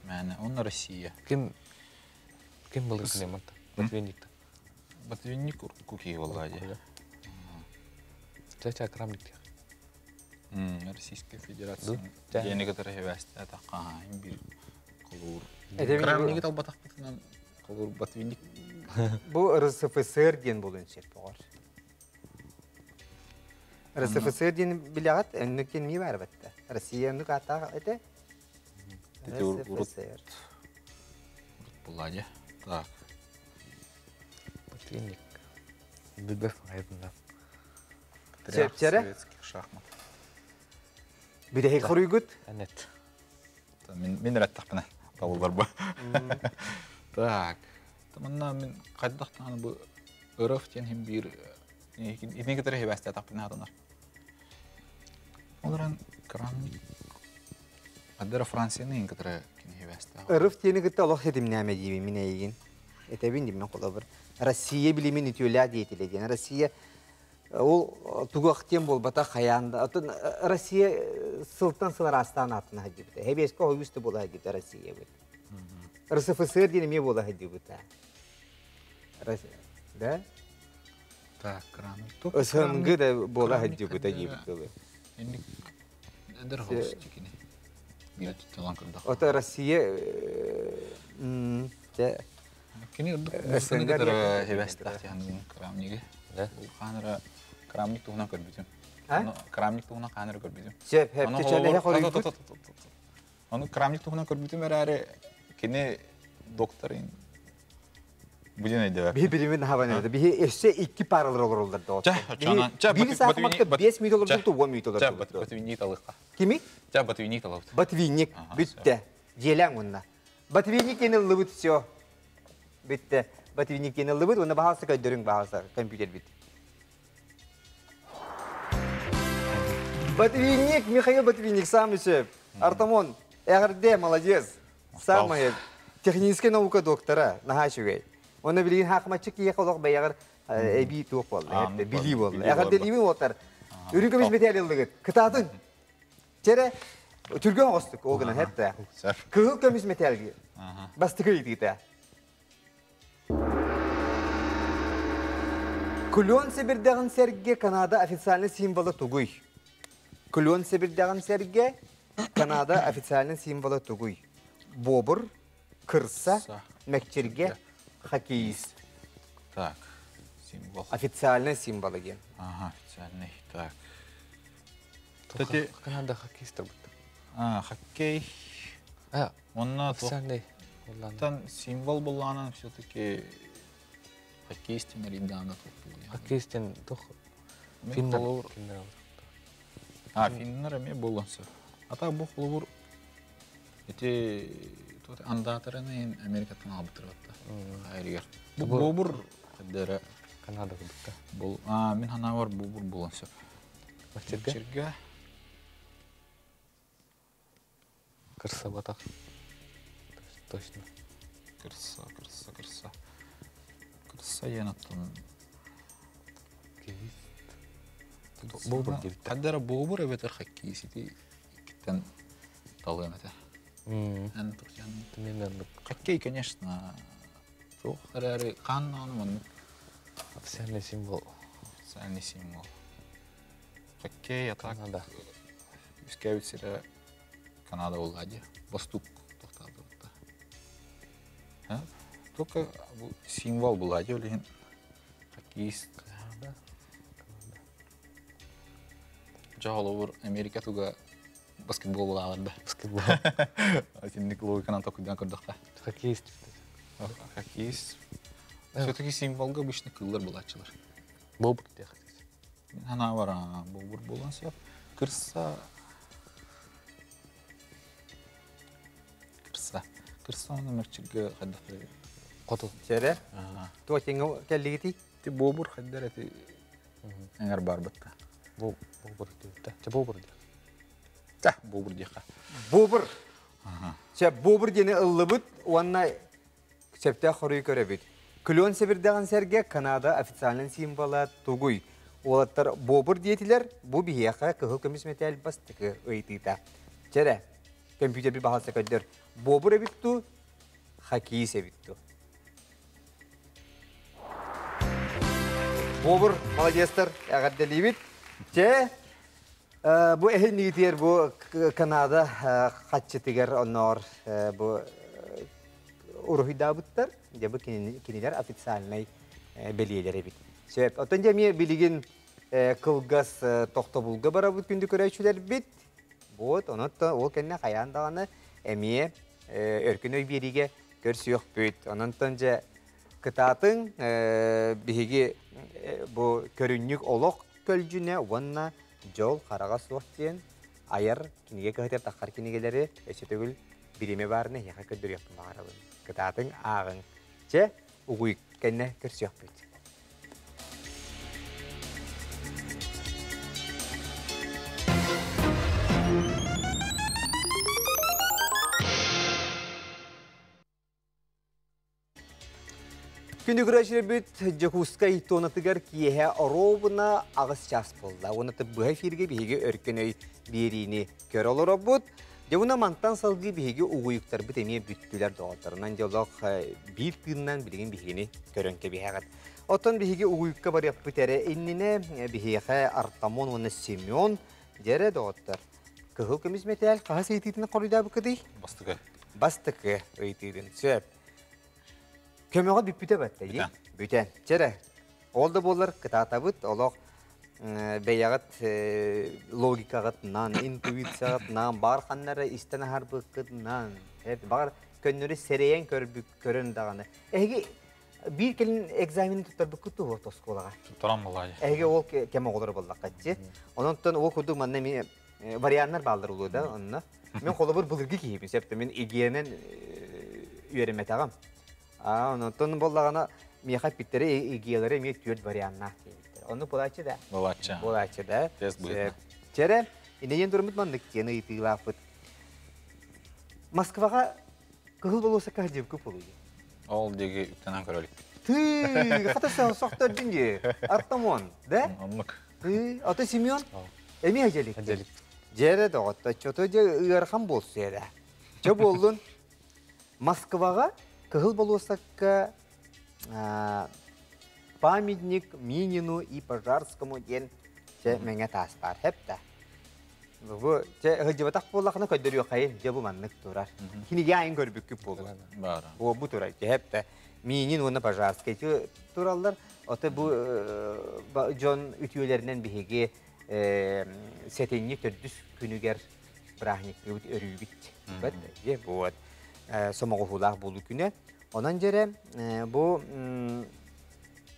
Мээнэ, он Россия. Ким ким былыр Климат? Ботвинник. Ботвинник куки буолла дии. Ча-ча Крамник диэх. Российская Федерация диэни кытары хибээстээтэ хаһаайын биир холуур. Крамниги талбатахпытынан холуур Ботвинник. Бу РСФСР диэн буолуон сөп оҕор. РСФСР диэн билэҕит, өннүк диэн мии баар батта. Россия өннүк ааттаах этэ. РСФСР. Урут дьэ. Так. Ботвинник. Билбэт фаҕайбын Сөпчэрэ? Советских шахмат. Бүтэһик хоруйгут? Нет. Мин мин эрэттэхпинэ табыллар бу. Так. Манна мин хайдах даҕаны бу ырыф диэн иһин биир итини кытары хибээстээтахпына хатанар. Ол эрэн Крамник Аддара Францияны иһин кытары кини хибээстээх. Ырыф диэни кытта олох ситимнээмэ диибин мин эйигин. Этэбин дим мен холобур. Россия билимин үтүөлээх диэтилэ диэн. Россия ол тугу диэн буолбатах хайаан да. Оттон Россия сылтан сыл араастаан ааттана сылдьыбыта. Хэбиэскэ хойуус да буола сылдьыбыта Россия бит. РСФСР диэн эмиэ буола сылдьыбыта. Да? Так, крамник. СНГ да буола сылдьыбыта диэбит тылы. Инник эдэр холус кини. Биир талан көрдөх. Ото Россия Кини үрдүк СНГ кытары хибэстээх тиһанын крамниги. Хаанара крамник туһунан көрбүтүм. Крамник туһунан хаанара көрбүтүм. Сөп, хөп, төчөлөһө хоруйбут. Ону крамник туһунан көрбүтүм эрээри, кини докторын Будин өйдөбөр. Биһи билимин хабан эбит. Биһи өссө икки паралар олороллар да. Ча, оччоонон. Ча, Биир саахымакка 5 мүнөт олордук, 10 мүнөт Ча, олордук. Ботвинник алыхха. Кими? Ча, Ботвинник алабыт. Ботвинник. Бүттэ. Дьиэлээн уонна. Ботвинник диэн ыллыбыт все. Бүттэ. Ботвинник диэн ыллыбыт уонна баһаалыста көрдөрүҥ баһаалыста компьютербит. Ботвинник, Михаил Ботвинник, самый сөп. Артамон, эҕэрдэ, молодец. Самое техническэй наука доктора, наһаа үчүгэй. Онно билигин хаакымаччы киһиэхэ олох бэйэҕэр эбии туох буолла, билии буолла. Эҕэрдэлиибин уолаттар. Үрүҥ көмүс мэтээл ыллыгыт. Кытаатын. Чэрэ, түргэн оҕустук ол гынан хэтте. Кыһыл көмүс мэтээлги. Бастакы ыйытыыта. Клен сэбирдэҕин сэргэ Канада официальный символа тугуй? Клен сэбирдэҕин сэргэ Канада официальный символа тугуй? Бобур, кырса, мэкчиргэ, хоккеист. Так, символ. Официальный символа диэн. Ага, официальный. Так. Кстати, Канада хоккеист будто. А, хоккей. А, Онно официальный. Тан символ буллаанан все-таки хоккеистин рейдаана Хоккеистин тух финнар. А, финнар эмиэ буолуон сөп. А так бу холобур ити андаатараны Америкаттан албыттар батта. Хайрыгар. Бу бобур дэрэ Канада курдукта. Бул а мин ханаабар бобур буолуон сөп. Маччырга? Маччырга. Кырса батах. Точно. Кырса, кырса, кырса. Кырса диэн оттон Бобур диэбиттэр. Хаддара бобур эбэтэр хоккей ити иккиттэн талыам этэ. Эн Хоккей, конечно, суох эрээри хаан даҕаны маннык Официальный символ. Официальный символ. Хоккей, а так Канада. Үскээбит сирэ Канада буолла дии. Бостук тохтоотубутта. Только бу символ була дии, ол иһин хоккеист. Канада. Дьэ, холобур, Америка туга баскетбол булаалар да. Баскетбол. Итинник логиканан токуйдаан көрдөххө. Хоккеист. Хоккеист. Все-таки символга обычно кыллар булааччылар. Бобр диэх. Мин санаабар бобур буолан сөп. Кырса Кырса. Кырса оны мөрчүргө хайдах Хоту. Чэрэ. Туох тиҥэ кэллигитий? Ти бобур хайдар эти эҥэр барбытта. Бобур диэбитэ. Чэ бобур диэх. Та бобур диэххэ. Бобур. Чэ бобур диэни ыллыбыт уонна сөптөөх хоруйу көрөбүт. Клен сэбирдэҕин сэргэ Канада официальнай символа тугуй? Уолаттар бобур диэтилэр, бу биһиэхэ кыһыл көмүс мэтээл бастакы ыйытыыта. Чэрэ, компьютерби баһалса көрдөр. Бобур эбит ту, хоккеист эбит ту. Бобур, молодецтар, эҕэрдэлиибит. Чэ, бу эһиннигитигэр бу Канада хаччытыгар онноор бу уруһуйдаабыттар. Дьэ бу кинилэр официальнай бэлиэлэр эбит. Сөп. Оттон дьэ эмиэ билигин кылгас тохтобулга барабыт күндү көрөөччүлэрбит. Вот, онон ол кэннэ хайаан даҕаны эмиэ өркүн өй биэриигэ көрсүөхпүт. Ононтон дьэ кытаатыҥ биһиги бу көрүнньүк олох көлдьүнэ уонна дьол хараҕа суох диэн айар кинигэ кыһатыгар таххар кинигэлэри өссө төгүл бириэмэ баарына эһиэхэ көрдөрүөхпүн баҕарабын. Кытаатыҥ, ааҕыҥ. Чэ, угуй кэннэ көрсүөхпүт. Күндү көрөөччүлэрбит Дьокуускай туонатыгар киэһэ оруобуна аҕыс час буолла. Уонна быһа эфиргэ биһиги өркөн өй биэриини көрө олоробут. Дьэ уна мантан салгыы биһиги угуйуктарбыт эмиэ бүттүлэр доҕотторунан дьолох биир тыынынан билигин биһигини көрөн кэбиһэҕит. Оттон биһиги угуйукка барыахпыт эрэ иннинэ биһиэхэ Артамон уонна Семен дьэрэ доҕоттор кыһыл көмүс мэтээл хаһыс ыйытыытын хоруйдаабыккытый? Бастакы. Бастакы ыйытыытын. Сөп. Көмөҕө бүппүтэ батта дии. Бүтэн. Чэрэ. Ол да буоллар кытаатабыт олох бэйэҕит логикаҕытынан, интуицияҕытынан, баар ханнара истэн аһарбыккытынан, баҕар көннөрү сэрэйэн көрбүк көрөн даҕаны. Эһиги биир кэлин экзамены туттарбыккыт дуо оскуолаҕа? Туттаран балай. Эһиги ол кэм оҕолоро буоллаххытчы. Онон ол курдук манна эмиэ варианнар бааллар улуу да онно. Мен холобур былыргы киһибин сөптө мен игиэнэн үөрэммэтэҕим. Аа онтон боллаҕына миэхэ эппиттэрэ игиэлэрэ эмиэ түөрт варианнаах диэбиттэр. Ону буолааччы да. Буолааччы. Буолааччы да. Тест быһыытынан. Чэрэ, инэйэн туруммут маннык диэн ыйытыылаахпыт. Москваҕа Кыһыл болуоссакка сылдьыбыккыт буолуо дии. Ол диэки үктэнэн көрөлүк. Тыы, хата сохтордун дии. Артамон, да? Оннук. Тыы, ото Семен? Эмиэ хадьалик. Хадьалик. Дьэрэ доҕотто, чото дьэ ыарахан буолсу эрэ. Чэ буоллун. Москваҕа Кыһыл болуоссакка памятник Минину и Пожарскому диэн чэ мэҥэ таас баар. Хэп да. Бу чэ сылдьыбатах буоллахына көрдөрүөххэйин дьэ бу маннык турар. Кинигэ айын көрбүккүт буолуо. Баара. Бу бу турар. Дьэ да Минин уонна Пожарскай тураллар. Ото бу дьон үтүөлэринэн биһиги сэтинньи төрдүс күнүгэр бырааһынньыктыыбыт өрүүбүт. Бат дьэ вот сомоҕоһуулаах буолуу күнэ. Онон дьэрэ бу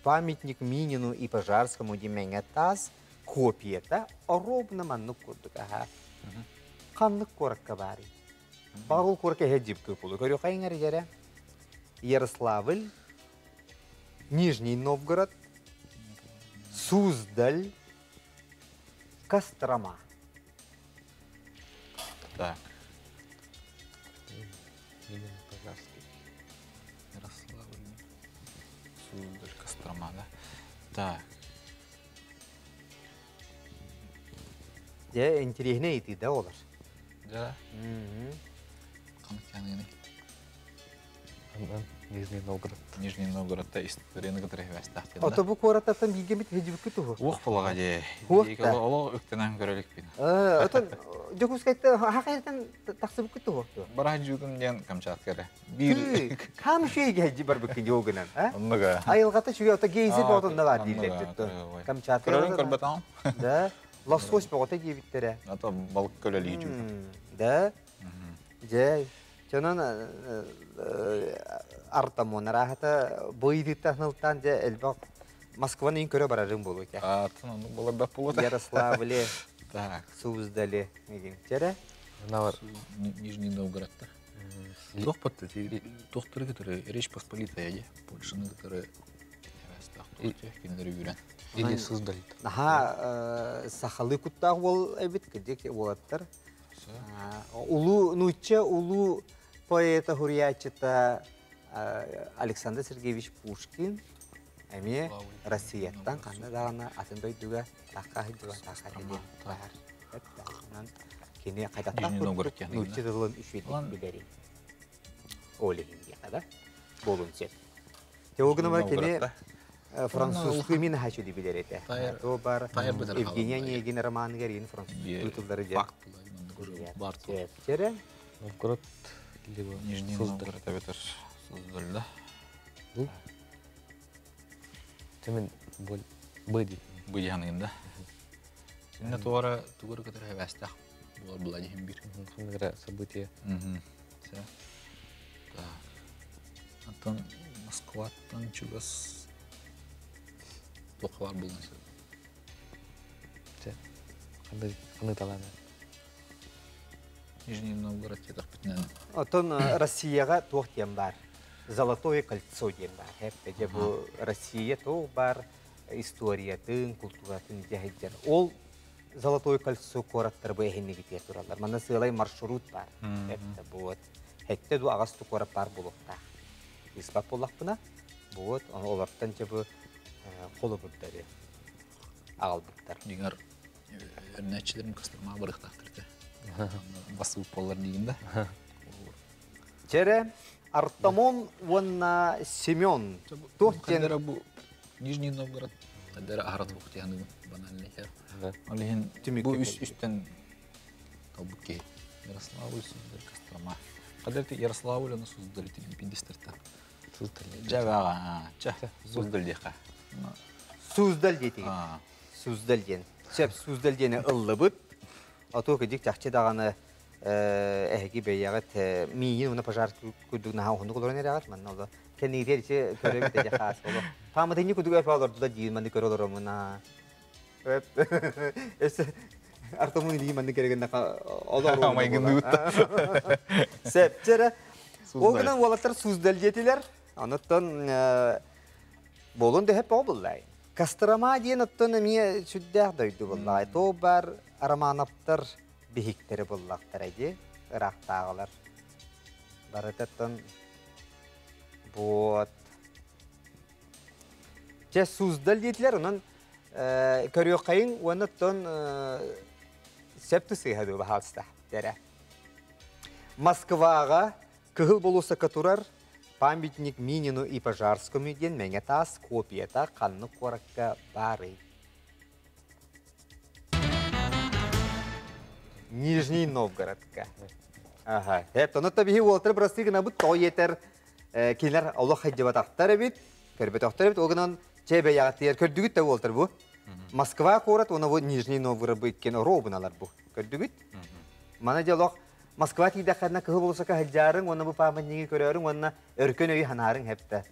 памятник Минину и Пожарскому диэн таас копията оруобуна маннык курдук аха. Ханнык куоракка баарый? Баҕар ол куоракка эһэ дьип кыпулу. Көрүөххэ иҥэр Ярославль, Нижний Новгород, Суздаль, Кострома. Так. Минин Пожарский. Ярославль, Суздаль, Кострома, да? Так. Дьэ, интириэһинэй ыйытыы да олор. Да. Ханнык Нижний Новгород. Нижний Новгородта историяны кытары хибэстээх Ото бу куораттан бииргэмит хедибикки туһу. Уох буолаҕа дии. Уох да. Олох үктэнэн көрөлүкпүн. Отон Дьокуускайтан хахайдан тахсыбыккы туһу. Бараһ жуутун диэн Камчатка эрэ. Биир Кам үчүгэй хеджи барбыккын диогынан, а? Оннуга. Айылҕата үчүгэй, ото гейзер боҕотунна бар дииллэр. Камчатка. Көрөрүн көрбөтөҕүм. Да. Лосось боҕото диэбиттэрэ. Ото балык көлөлүү жуутун. Да. Дьэ, Чонон Артамон арааһата бу ыйытыыттан ылтаан дьэ элбэх Москваны иин көрө барарым буолуо этэ. Атын оннук буолар бап буолуо. Ярославле, Так. Суздале мигин. Чэрэ? Навар. Нижний Новгородта. Туох батты туохтары которые Речь Посполитая де Польшаны которые кинилери үүрэн. Или Суздаль. Наһаа сахалыы куттаах уол эбит, кырдьык уолаттар. Улуу нуучча улуу поэта хуруйааччыта Александр Сергеевич Пушкин эмиэ Россияттан ханна даҕаны атын дойдуга тахха сылдьыбат тахха диэн баар. Онон кини хайдахтаах курдук нуучча тылын үчүгэйдик билэрий. Ол иһин диэхэ да буолун сөп. Ол гынан кини французскую мин хочу билэр этэ. То бар Евгения Онегин романыгар ин французскую тыллары дьэ. Факт. Новгород либо Нижний Новгород эбэтэр Суздаль да. Темен быди. Быди ханыгын да. Синне туора тугур кытары хэбэстэх буолар була диһин бир. Ханныгыра событие. Так. Антон Москваттан чугас туох баар буолуон сөп. Чэ. Ханны ханны талаана. Нижний Новгород диэтэхпитинэн. Оттон Россияҕа туох диэн баар? Золотое кольцо диэн баар. Хэп дьэ бу Россия туох баар историятын, култууратын дьэһиддэр. Ол Золотое кольцо куораттар бу эһиннигитиэ тураллар. Манна сыалай маршрут баар. Эптэ вот. Хэтте ду аҕас ту куорат баар буолуохтаах. Ыспат буоллахпына, вот олортон дьэ бу холобурдары аҕалбыттар. Дьиҥэр өрнөөччүлэрин кыстырмаа барыахтаахтар этэ. Басыбыт буоллар диигин да. Чэрэ, Артамон уонна Семен туох диэн бу Нижний Новгород хаддара аһара туох диэн банальный хер. Ол иһин бу үс үстэн талбыт киһи. Ярославль, Суздаль, Кострома. Хаддар Ярославль оны Суздаль пиндистерта. Суздаль. Жа ча Суздаль диэхэ. Суздаль диэтигит. Суздаль диэн. Сөп Суздаль диэни ыллыбыт. Оту кыдьык чахчы даҕаны эһиги бэйэҕит миигин уна пожар курдук наһаа уһуннук олорон эрэҕит манна оло кэннигитигэр ити көрөбүт эдьэ хаас оло пааматынньык курдук өп олордула диир манны көрө олоромуна өссө артамын илии манны керегеннеха олору Майгынныбытта. Сепчерэ. Ол гынан уолаттар Суздаль диэтилэр. Онуттан буолун дөһөп оҕо буллай. Кострома диэн оттон эмиэ сүрдээх дойду буллай. Тоо бар Романовтар биһиктери буллахтара дии ыраахтааҕылар. Барытаттан вот. Чэ Суздаль диэтилэр, онон көрүөххэйиҥ уонна оттон сөп сыыһа дуу баһаалыста дэрэ. Москваҕа Кыһыл болуоссакка турар памятник Минину и Пожарскому диэн мэҥэ таас копията ханнык куоракка баарый? Нижний Новгородка. Ага. Эп, онно биһи уолтар бырастыы гынабыт, тоҕо иэтэр кинилэр олох хайдыбатахтар эбит, көрбөтөхтөр эбит, ол гынан чэ бэйэҕитигэр көрдүгүт да уолтар бу. Москва куорат уонна бу Нижний Новгород бу иккиэн оруобуналар бу. Көрдүгүт? Мана дьэ олох Москва тиийдэххинэ кыһыл болосака сылдьаарыҥ уонна бу памятнигы көрөөрүҥ уонна өркөн өйү санаарыҥ хэптэ.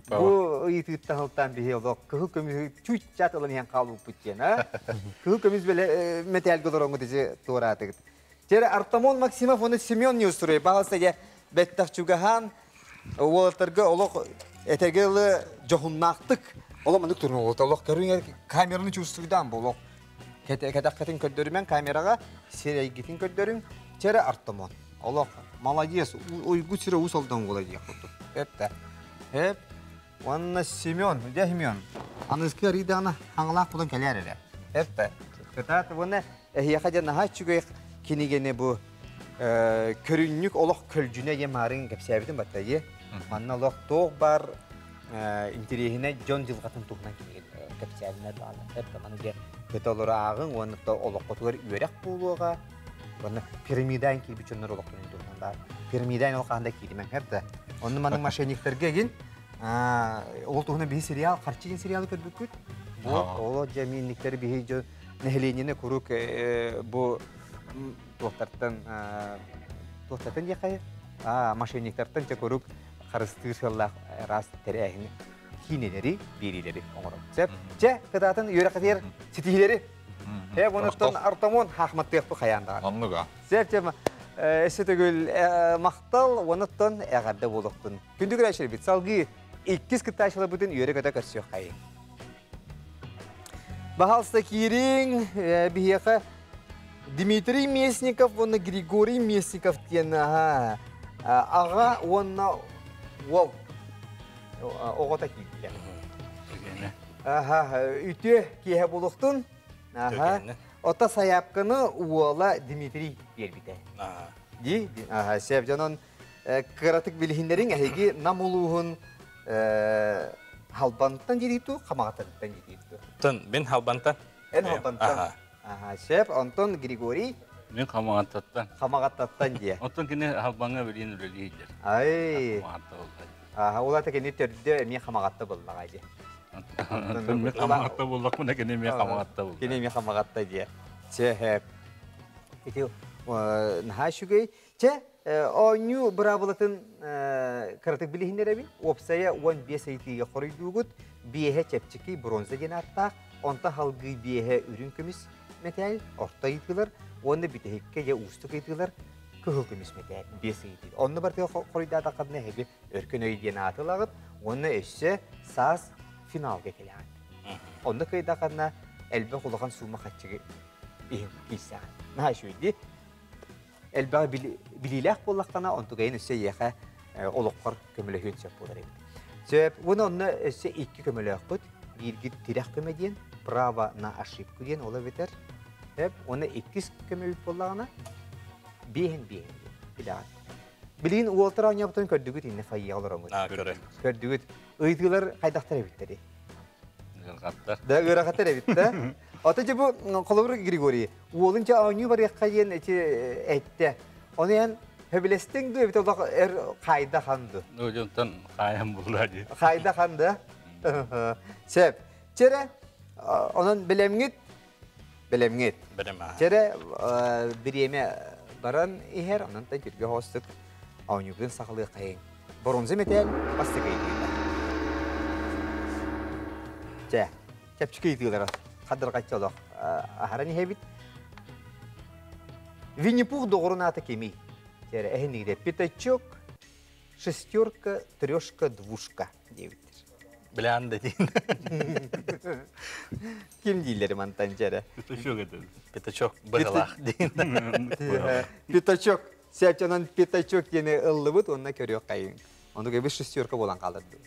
Бу ыйытыыттан ылтаан биһи олох кыһыл көмүһү чуть-чат ылан иһэн хаалбыппыт диэн, а? Кыһыл көмүс бэлэ мэтээлгэ олороҥҥут ити туораатыгыт. Теперь Артамон Максимов уонна Семен Неустроев баҕалса дьэ бэттэх чугаһаан уолаттарга олох этэгэ ылы дьоһуннаахтык олох маннык турун олох көрүҥ камераны чувствуйдаан бу олох кэтэххитин көрдөрүмэн камераҕа сирэйгитин көрдөрүҥ чэрэ Артамон олох молодец уйгу сирэ уус олдон буола диэх курдук эптэ эп уонна Семен дьэ Семен аныскы арыйдаҕына хаҥалаах булан кэлээр эрэ эптэ кытаат уонна эһиэхэ дьэ наһаа үчүгэй кинигэни бу. Көрүнньүк олох көлдьүнэ диэн маарыҥ кэпсээбитим баттайы. Манна олох туох бар интэриэһинэй дьон дьылҕатын туһунан кинигэ кэпсээннэр бааллар. Маны дьэ көтө олоро ааҕыҥ уонна олоххутугар үөрэх буолуоҕа. Уонна пирамидаан киирбит дьоннор олохторун туһунан баар. Пирамидаан ол хаһан да кииримэҥ да. Онно маннык мошенниктарга эгин ол туһунан биһи сериал, харчы диэн сериалы көрбүккүт. Бу ол дьэ миинниктери биһи дьон нэһилиэнньэни куруук бу туохтартан туохтартан диэххэ мошенниктартан дьэ куруук харыстыыр сыаллаах араас тэрээһини киинэлэри, биэриилэри оҥорор. Сөп. Чэ, кытаатын үөрэххитигэр ситиһиилэри. Э, онуттан Артамон хаахматтыахпы хайаан даҕаны. Оннуга. Сөп, чэ, өссө төгүл махтал, онуттан эҕэрдэ буолуохтун. Күндү көрөөччүлэрбит, салгыы иккис кыттааччыларбытын үөрэ-көтө көрсүөххэйиҥ. Баһаалыста киириҥ, биһиэхэ Дмитрий Местников уонна Григорий Местников диэн аҕа уонна уол оҕото киирдилэр. Аха, үтүө киэһэ буолуохтун. Аха. Ото сайаапканы уола Дмитрий биэрбитэ. Ди, аха, сеп дьонон кыратык билиһиннэриҥ эһиги Нам улууһун Халбантан дирииту, Хамаҕатыттан дирииту. Тын, мин Халбантан. Эн Халбантан. Аха, сеп, онтон Григорий Мин Хамаҕаттаттан. Хамаҕаттаттан диэ. Оттон кини Халбаҥҥа билиэн үлэлииллэр. Ай. Хамаҕатта буолла. Аха, ол ата кини төрдө эмиэ Хамаҕатта буоллаҕа дии. Оттон мин Хамаҕатта буоллахпына кини эмиэ Хамаҕатта буолла. Кини эмиэ Хамаҕатта диэ. Чэ, ити наһаа үчүгэй. Чэ, оонньуу быраабылатын кыратык билиһиннэрэбин. Уопсайа 15 ыйытыыга хоруйдуугут. Биэһэ чэпчэки бронза диэн ааттаах, онтон халгыы биэһэ үрүҥ көмүс мэтээл, орто ыйытыылар уонна бүтэһиккэ дьэ уустук ыйытыылар кыһыл көмүс мэтээл, биэс ыйытыы. Онно барытыгар хоруйдаатаххытына эһиги өркөн өй диэн ааты ылаҕыт уонна өссө саас финалга кэлэҕит. Онно кыайдаххытына элбэх улахан суума хаччыгы иһин киирсэҕит. Наһаа үчүгэй дии. Элбэҕи билиилээх буоллаххына, онтугайын өссө эйиэхэ олоххор көмөлөһүөн сөп буолар эбит. Сөп. Уонна онно өссө икки көмөлөөхпүт. Бииргит тирэх көмө диэн, право на ошибку диэн ол эбэтэр. Сөп. Уонна иккис көмөбүт буоллаҕына, биэһин биэһин диэн билэҕит. Билигин уолтар оонньообутун көрдүгүт инне фойеҕа олороҥҥут. Көрдүгүт. Ыйытыылар хайдахтар эбиттэрий? Ыарахаттар. Да ыарахаттар эбит да. Ото дьэ бу холобур Григорий уолун дьэ оонньуу барыахха диэн эти эттэ. Ону эн сөбүлэстиҥ дуу эбит олох эр хайда ханды. Ну дьонтон хаайан булла дии. Хайда ханды. Сөп. Чэрэ онон билэмҥит билэмҥит. Билэм. Чэрэ бириэмэ баран иһэр онон та түргө хоостук оонньуубутун сахалыаххайыҥ. Боронза мэтээл бастакы ыйытыыта. Чэ, чэпчэки ыйытыылара хадырҕаччы олох аһаран иһэбит. Винни-Пух доҕорун аата кимий? Чэ, эһинигирэ пятачок, шестерка, трешка, двушка диэбиттэр. Билээн да диин. Ким дииллэри мантан дьэрэ? Пятачок это. Пятачок быһылаах диин. Пятачок. Сээччэнэн пятачок диэни ыллыбыт уонна көрүөххэйиҥ. Оннук эбит шестерка буолан хаалар дуу.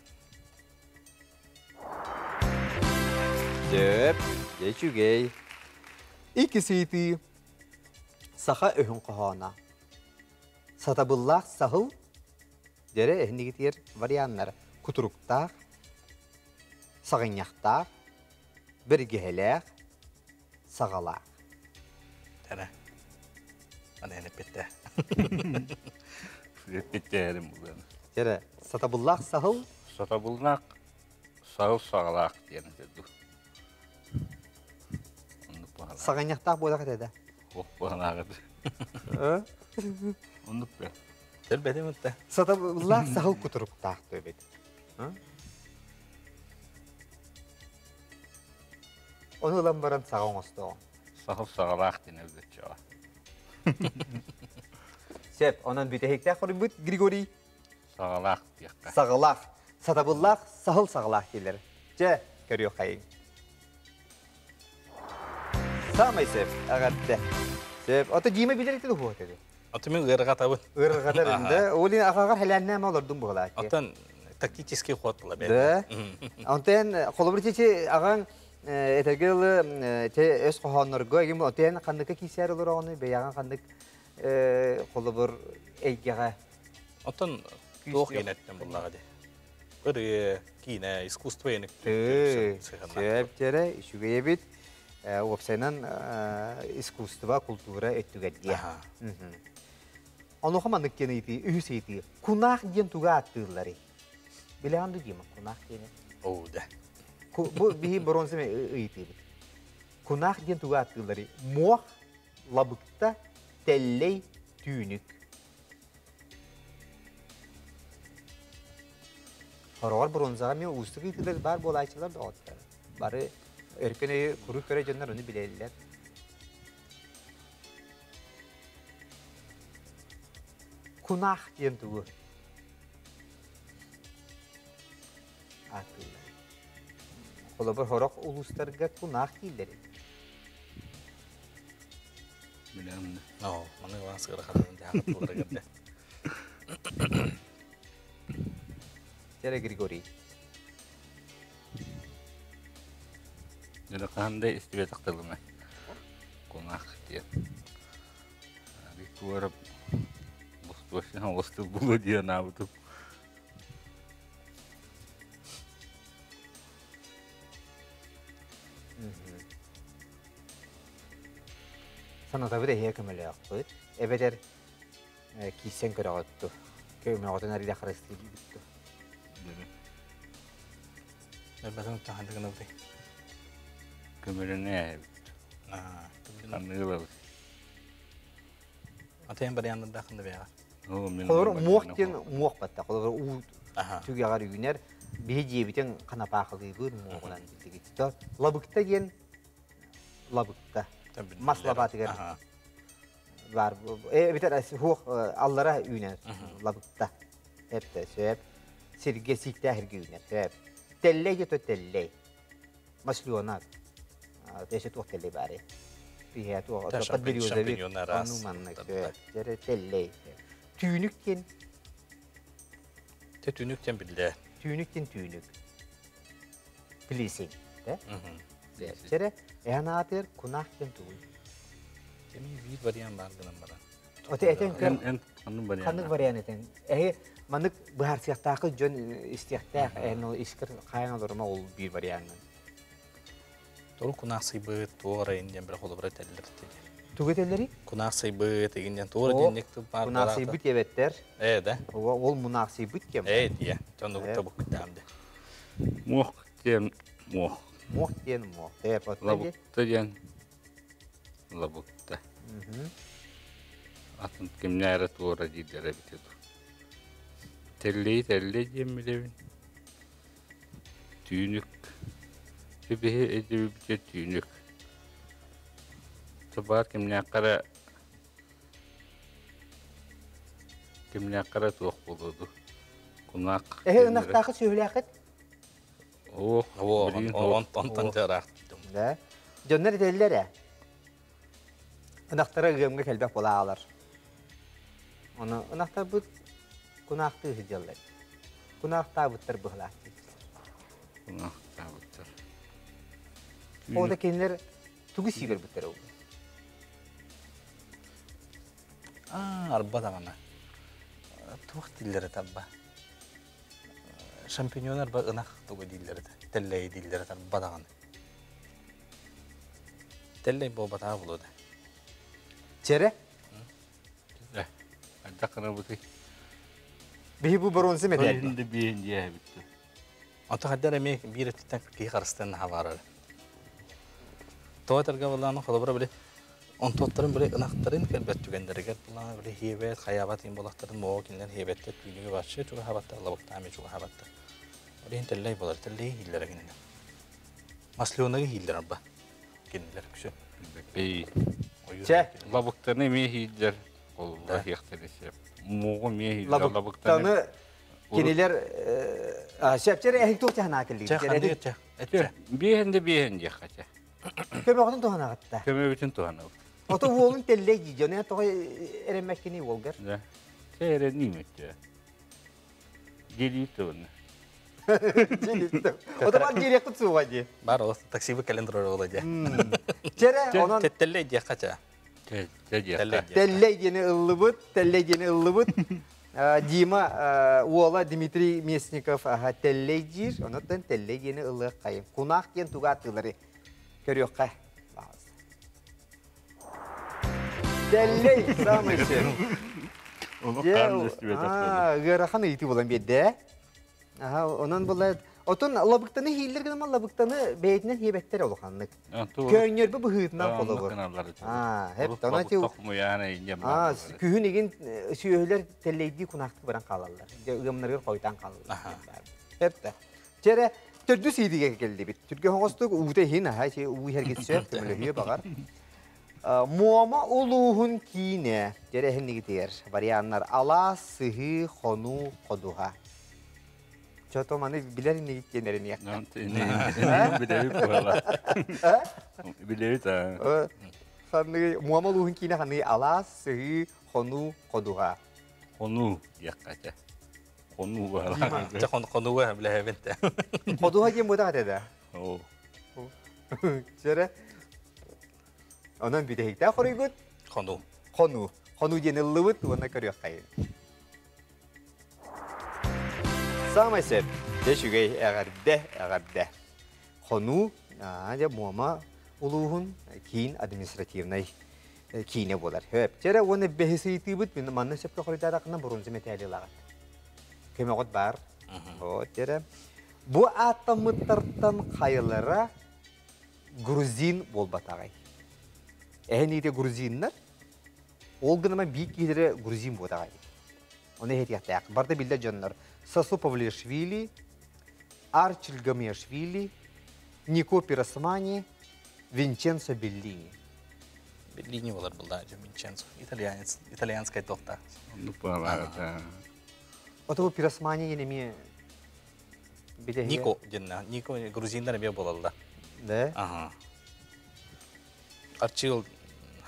Сөп, дьэ үчүгэй. Иккис ыйытыы. Саха өһүн хоһооно. Сатабыллаах саһыл, дьэрэ эһинигитигэр варианнар кутуруктаах, саҕынньахтаах, бэргэһэлээх, саҕалаах. Тара. Аны эппиттэ. Эппиттээрим булан. Дьэрэ, сатабыллаах саһыл. Сатабыллаах саһыл саҕалаах диэн этэ Саҕынньахтаах буолах этэ да. Ох буолаах этэ. Оннук бе. Төрбэтим ытта. Сатабыллаах саһыл кутуруктаах төбөт. Ону ылан баран саҕа оҥостоҕун. Саһыл саҕалаах диэн өлбөччөҕө. Сөп, онон бүтэһиктээх хоруйбут Григорий. Саҕалаах диэххэ. Саҕалаах. Сатабыллаах саһыл саҕалаах дииллэр. Дьэ, көрүөххэйиҥ. Саамай сөп, эҕэрдэ. Сөп. Ото Дима билэр ити дуһуо этэ. Ото мен ыарырҕатабын. Ыарырҕатар да. Ол ахаҕар хэлээннээмэ олордум буолааччы. Оттон тактический ход була бэ. Да. Онтон холобур чечи аҕаҥ этэргэ дылы те өс хоһооннорго эгим отен ханныка киисээр олороҕуну бэйэҕин ханнык холобур эйгэҕэ Оттон туох иэнэттэн буллаҕа дии. Ырыа, киинэ, искусство иэник Сөп дьэрэ, үчүгэй эбит. Уопсайынан искусство, култуура өттүгэр диэ. Онуоха маннык диэн ыйытыы, үһүс ыйытыы. Кунаах диэн тугу ааттыылларый? Билэҕин дуу Дима, кунаах диэни? Оо, да. Бу биһи бронза ыйытыыбыт. Кунаах диэн тугу ааттыылларый? Муох, лабыкта, тэллэй, түүнүк. Хороҕор бронзаҕа эмиэ уустук ыйытыылар баар буолааччылар доҕоттор. Бары өркөн өйү куруук көрө дьоннор ону билэллэр. Кунаах диэн тугу ааттыыллар? Холобур, сорох улуустарга кунаах дииллэр эбит. Билэм. Оо, маны ылан сыарахатын дьаһалт буоларыгар да. Дьэрэ Григорий. Дьэрэ хаһан да истибэтэх тылымай. Кунаах диэн. Викторов бустуосина олостыл булу диэн аабытым. Санатабыт эһиэ көмөлөөхпүт. Эбэтэр киирсэн көрөҕөтту. Көмөҕөтүн арыйда харыстыы диибитту. Элбэтин таһан гынабыт. Көмөлөнө эбит. Анныылабыт. Атайын барыяннардаахын да бэйэҕэ. Холобур, муох диэн муох батта. Холобур, уу түгэҕэр үүнэр. Биһи дьиэбитин ханапаахылыыбыт муоҕунан билигит. Лабыкта диэн лабыкта. Мас лабаатыгар баар. Эбэтэр суох аллара үүнэр лабыкта. Эптэ сөп. Сиргэ сииктээх сиргэ үүнэр. Сөп. Тэллэй диэ тэллэй. Масленок. Өссө туох тэллэй баарый? Пиһэ туох подберезовик. Ону маннык сөп. Тэллэй. Түүнүк диэн Те түүнүк диэн биллэ. Түүнүк диэн түүнүк. Плисень. Да? Чэрэ, эһэн аатыгар кунаах диэн тугуй? Кеми биир вариант баар гынан баран. Оте этен көр. Ханнык вариант этен? Эһи маннык быһаарсыахтаахы дьон истиэхтээх, эһэн ол искер хайан олорума ол биир варианынан. Тору кунаах сыйбыт, туора индиэн бір холобура этэллэр диэн. Тугу этэллэри? Кунаах сыйбыт, игин диэн туора диэн тыл баар. Кунаах сыйбыт диэбэттэр. Ээ да. Ол мунаах сыйбыт кем. Ээ дие. Дьон угутта буккутаам де. Муох диэн муох. Муох диэн муох. Лабыкта диэн лабыкта. Атын кимнээрэ туора дииллэр эбитэ дуу. Тэллэй тэллэй диэн билэбин. Түүнүк. Биһи эдибибитэ түүнүк. Табаар кимнээххэ эрэ кимнээххэ эрэ туох буолуо дуу. Кунаак. Эһи ынахтаахы сүөһүлээххит? Оо, онтон дьараах. Да. Дьоннор этэллэр ээ. Ынахтара ыамга кэлбэх буолаалар. Ону ынахтарбыт кунаахтыы сылдьаллар. Кунаахтаабыттар быһылаах. Кунаахтаабыттар. Ол да кинилэр тугу сии көрбүттэр ол? Аа, арба даҕаны. Туох дииллэр этэ арба? Шампиньон арба ынах тугу дииллэр этэ? Тэллэйи дииллэр этэ арба даҕаны. Тэллэй буолбатаҕа буолуо да. Чэрэ? Хайдах гынабытый? Биһи бу боруонса мэтээлбит. Биһин да биһин диэбит. Ото хайдар эмиэ биир өттүттэн киһи харыстыан наһаа баарар. Тоҕо этэргэ буоллаҕына, холобура били онтуоттарын били ынахтарын кэлбэт түгэннэригэр булаана били хиэбэт, хайаабат иин буолахтарын муоҕу кинилэр хиэбэттэр, түүнүгү вообще чугаһаабаттар, лабыктаами чугаһаабаттар. Ол иһин тэллэй буолар, тэллэйи иһииллэрэ кинилэр. Масленогы иһииллэр арба кинилэр үксү. Бэй. Чэ. Лабыктаны эмиэ иһииллэр, ол иһиэхтэрин сөп. Муоҕу эмиэ иһииллэр, лабыктаны кинилэр сөптөр эһик туох чаһанаа кэллигит? Чэ, ханнык чэ, этчэ. Биэһин да биэһин диэххэ чэ. Көмөҕүтүн туһанаҕытта. Көмөбүтүн туһанабыт. Ото уолун тэллэй дии дьон, тоҕо эрэммэккини уолгар? Да. Чэ эрэниим өттө. Дьиэлиир тылын. Ото бар дьиэлиэххит суоҕа дии. Бар ол таксибы кэлэн турар ола дии. Чэрэ, онон Теттеллей диэххэ чэ. Тэллэй диэни ыллыбыт, тэллэй диэни ыллыбыт. Дима уола Дмитрий Местников тэллэй диир, онуттан тэллэй диэни ылыаххайын. Кунаах диэн туга атыылары көрүөххэ. Тэллэй самый сөп. Ыарахан ыйытыы буолан биэрдэ. Онон була Отон лабыктаны хииллэр гынан лабыктаны бэйэтинэн хиэбэттэр улаханнык. Көөнньөрбө быһыытынан холобур. Аа, хеп тона ти күһүн игин сүөһүлэр тэллэйдии кунаахтык баран хаалаллар. Ыамнарыгар хойтан хаалаллар. Хеп да. Чэрэ төрдүс иидигэ келдибит. Түргө хоҥостук уута иһин аха уу иһэргит сөп көмөлөһүө баҕар. Муома улууһун киинэ дьэрэһиннигитигэр варианнар алаас, сыһыы, хонуу, ходуһа. Чото маны билэр иннигит диэн эрэниэххэ. Билэбит буола. Билэбит аа. Ханныгы Муома улууһун киинэ ханныгы алаас, сыһыы, хонуу, ходуһа. Хонуу диэххэ этэ. Хонуу буола. Дьэ хонууга билэһэбин те. Ходуһа диэн буотах этэ да. Оо. Чэрэ. Онон бүтэһиктээх хоруйгут? Хонуу. Хонуу. Хонуу диэн ыллыбыт уонна көрүөххэйин. Саамай сөп. Дьэ үчүгэй эҕэрдэ, эҕэрдэ. Хонуу, дьэ Муома улууһун киин административнай киинэ буолар. Хөп. Чэрэ уонна бэһис ыйытыыбыт мин манна сөпкө хоруйдаатаххына бронза мэтээли ылаҕыт. Көмөҕүт баар. Вот чэрэ. Бу ааттаммыттартан хайалара грузин буолбатаҕай? Эһэниитэ грузиннар Ол гынан биир киһилэрэ грузин буотаҕай. Ону иһитиэхтээх. Барда биллэр дьоннор Сосо Павлиашвили, Арчил Гамиашвили, Нико Пиросмани, Винченцо Беллини. Беллини болар булда Винченцо. Итальянец, итальянскай тохта. Ну, пора. Ото Пиросмани енеме Нико денна. Нико грузиндар эме болалла. Да? Ага. Арчил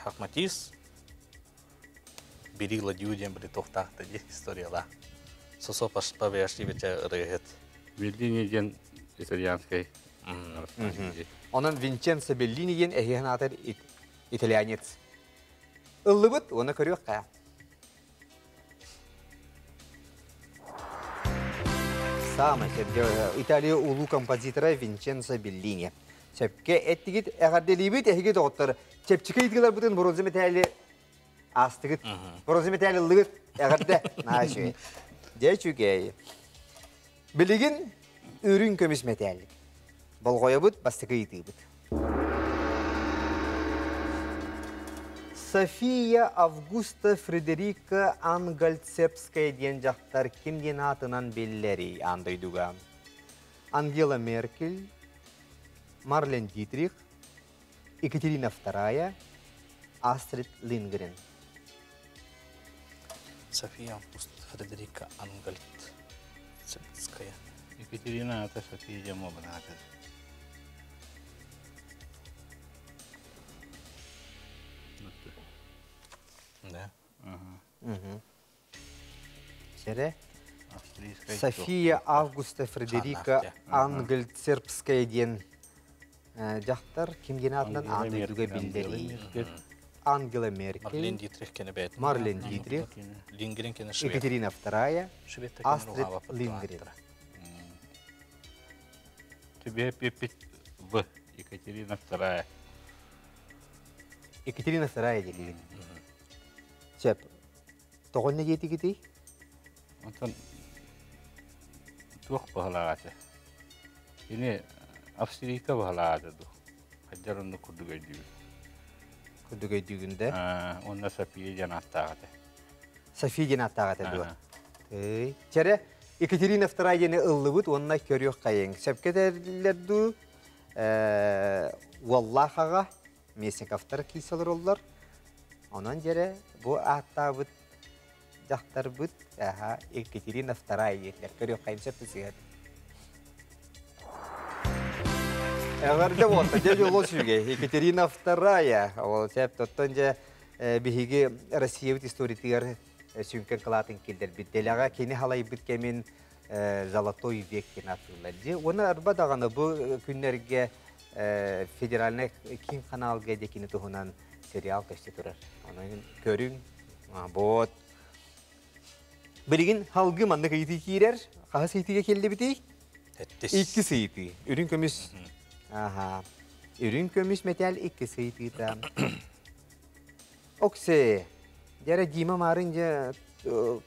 Хахматис, Бери ладью диэн били туохтаахта дии историяла. Сосо Павиашвича ырыаһыт. Беллини диэн итальянскай. Онон Винченцо Беллини диэн эһиэхэн аатар итальянец. Ыллыбыт, уонна көрүөххэ. Саамай сөпкө Италия улуу композитора Винченцо Беллини. Сөпкө эттигит, эҕэрдэлиибит эһиги доҕоттор. Чэпчэки ыйытыыларбытын бронза мэтээли аастыгыт. Бронза мэтээли ыллыгыт. Эҕэрдэ. Наһаа үчүгэй. Дьэ үчүгэй. Билигин үрүҥ көмүс мэтээлик. Болҕойобут бастакы ыйытыыбыт. София Августа Фредерика Ангальцепская диэн дьахтар ким диэн аатынан биллэрий аан дойдуга? Ангела Меркель, Марлен Дитрих, Екатерина II, Астрид Лингрен. София Августа Фредерика Ангальцепская. Екатерина ата София Дьамовна ата. Да. Сэрэ. София Августа Фредерика Ангельцербская диэн дьахтар ким диэн аатынан аан дойдуга биллэрий? Ангела Меркель, Марлен Дитрих кene бэйэтин. Марлен Дитрих, Лингрен кene швед. Екатерина II, Астрид Лингрен. Тебе пипит В. Екатерина II. Екатерина II диэтигит. Сөп. Тоҕо диэтигитий? Онтон туох баһылаҕа Кини Австрийка баһылаҕа дуу. Хайдар оннук курдук өйдүүбүн. Курдук өйдүүгүн да? Уонна София диэн ааттаах этэ. София диэн ааттаах этэ дуо? Чэрэ, Екатерина II диэни ыллыбыт уонна көрүөх хайыҥ. Сөпкө этэллэр дуу? Уоллаах аҕа Местниковтар киирсэ олороллор. Онон дьэрэ бу ааттаабыт дьахтарбыт аха Екатерина II диэтилэр. Көрүөххэйим сөп сыһыат. Эҕэрдэ буолта, дьэ дьоло сүгэ. Екатерина II. Ол сөп тоттон дьэ биһиги Россиябыт историятыгар сүҥкэн кылаатын киллэрбит. Дэлэҕэ кини халайбыт кэмин Золотой век диэн ааттыыллар. Дьэ, уонна арба даҕаны бу күннэргэ федеральнай киин ханаалга дьэ кини туһунан Сериал көстө турар. Онон көрүҥ. Вот. Билигин халгы маннык ыйытыы киирэр. Хаһыс ыйытыыга кэллибитий? Иккис ыйытыы. Үрүҥ көмүс. Аха. Үрүҥ көмүс мэтээл иккис ыйытыыта. Оксе, дьэрэ Дима Марын дьэ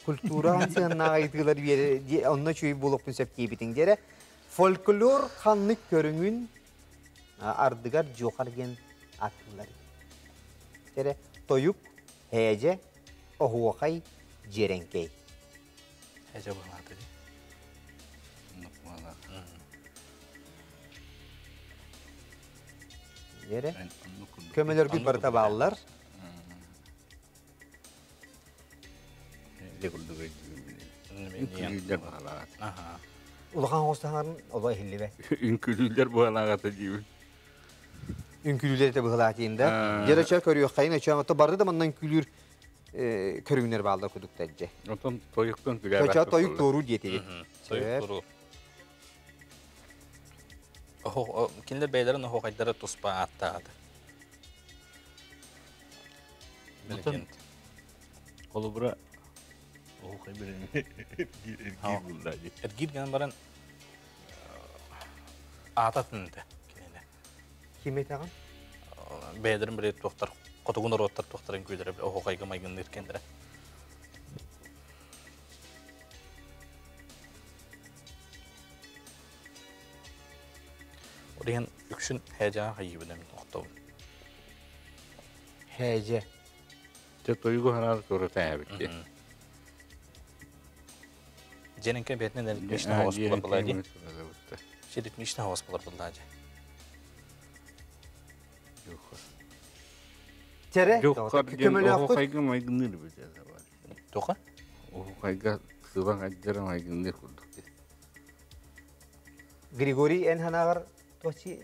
культура сыаннаах ыйытыылар биэрэ онно үчүгэй буолуохпун сөп диэбитиҥ дьэрэ фольклор ханнык көрүҥүн ардыгар дьуохар диэн ааттыыллар. Дьэрэ тойук, һээдьэ, оһуохай, дьиэрэҥкэй. Һээдьэ быһалаата дии. Дьэрэ көмөлөргүт барыта бааллар. Үҥкүүлүүллэр баҕалаҕат. Улахан оҕустаһарын оло иһиллибэ. Үҥкүүлүүллэр быһалааҕата диибин. Үҥкүүлүүлэр этэ быһалаах диин да. Дьэрэ чө көрүөххэйин өчө ото бары да манна үҥкүүлүүр көрүҥнэр бааллар кудуктар дьэ. Отон тойуктан күлээбэт. Чө тойук туоруу диэтигит. Тойук туоруу. Кинилэр бэйэлэрин оһуохайдара туспа ааттаата. Билигин. Холобура оһуохай билин эргиир булла дии. Эргиир гынан баран аататын этэ кинини. Ким этэҕин? Бэйэлэрин били туохтар хотугу норуоттар туохтарын күүлэрэ оһуохайга майгынныыр кендэрэ. Ол иһин үксүн һээдьэҕэ хайыыбын эмин охтобун. Һээдьэ. Дьэ тойугу ханаары туора тээбит дии. Дьиэнинкэ бэйэтинэн ритмичный хаос булар была дии. Ритмичный хаос булар была дии. Тере, көмөлөөхпүт. Оһуохайга майгынныыр бит. Тоха? Оһуохайга сылаң айдара майгынныыр курдук дии. Григорий эн ханаҕар туочи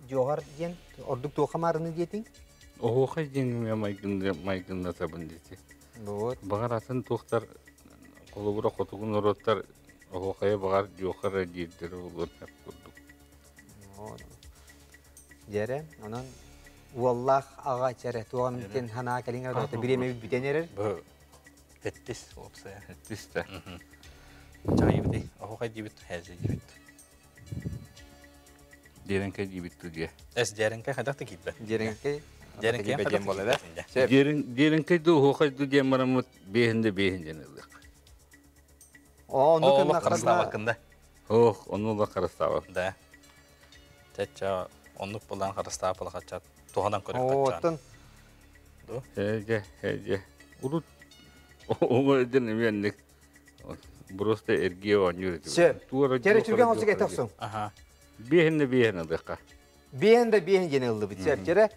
дьуоҕар диэн ордук туоха маарыны диэтиҥ? Оһуохай диэн майгыннатабын диэти. Вот. Баҕар атын туохтар холобура хотугу норуоттар оһуохайа баҕар дьуохар диирдэрэ буолуон курдук. Дьэрэ, онон уоллаах аҕа чэрэ туоҕа митин ханаа кэлиҥ эрэ бириэмэ бүтэн эрэр. Эттис уопсайа. Эттис да. Чаҕыйбытый, оһуохай диибит, һээдьэ диибит. Диэрэҥкэй диибит ту диэ. Эс диэрэҥкэй хайдах да киирбэт. Диэрэҥкэй Диэрэҥкэй хайдах диэн буолла бэ. Диэрэҥкэй ду оһуохай ду диэн бараммыт биэһин да биэһин диэн ылыах. Оо, ону Олох харыстаабаккын да. Ох, ону олох харыстаабат. Да. Чача оннук булан харыстаап алахачча туһанан көрөх Оттон Эгэ, эгэ. Урут оҕо эден эмиэнник просто эргиэ оонньуур этим. Сөп. Тере түргэн олсук эте охсуҥ. Аха. Биэһин да биэһин ылыахха. Биэһин да биэһин диэн ыллыбыт. Сөп. Тере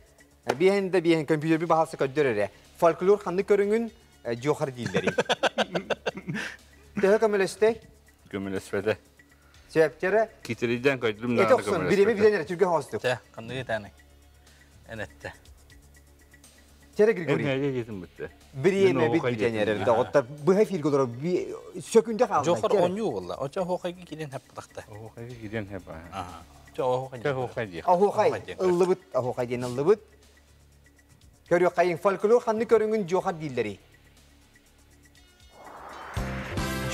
биэһин да биэһин компьютерби баһалса көрдөр эрэ. Фольклор ханнык көрүҥүн дьуохар дииллэрий? Төһө көмөлөстөй? Көмөлөспөтө. Сөп. Тере Китериден көйдүм эте охсун. Биреме билен эрэ түргэн оҕостук. Те, ханныгы этээний? Эн этте. Тере Григорий. Эн диэтим бутта. Бириэмэ бит бүтэн эрэр доҕоттор быһа эфиргэ олорор сөкүндэ хаалла. Жохор оонньуу буолла. Очо оһуохайга киирэн хаппатахта. Оһуохайга киирэн хэп. Чо оһуохай. Оһуохай диэх. Оһуохай ыллыбыт, оһуохай диэн ыллыбыт. Көрүөххэйиҥ фольклор ханнык көрүҥүн дьуохар дииллэрий?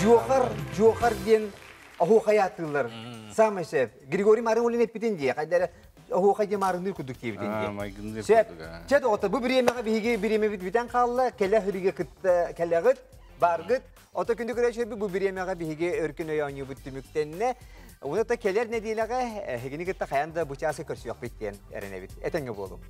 Дьуохар, дьуохар диэн оһуохай ааттыыллар. Самый сөп. Григорий Марин эппитин дии. Хайда эрэ оһуохай диэн маарынныыр курдук диэбитин дии. Сөп. Чэ доҕоттор, бу бириэмэҕэ биһиги бириэмэбит бүтэн хаалла. Кэлэ хырыга кытта кэлэҕит, баргыт. Ото күндү көрөөччүлэрбит бу бириэмэҕэ биһиги өркөн өй оонньуубут түмүктэннэ. Уонна кэлэр нэдиэлэҕэ эһигини кытта хайаан да бу чааска көрсүөхпүт диэн эрэнэбит. Этэҥҥэ буолуҥ.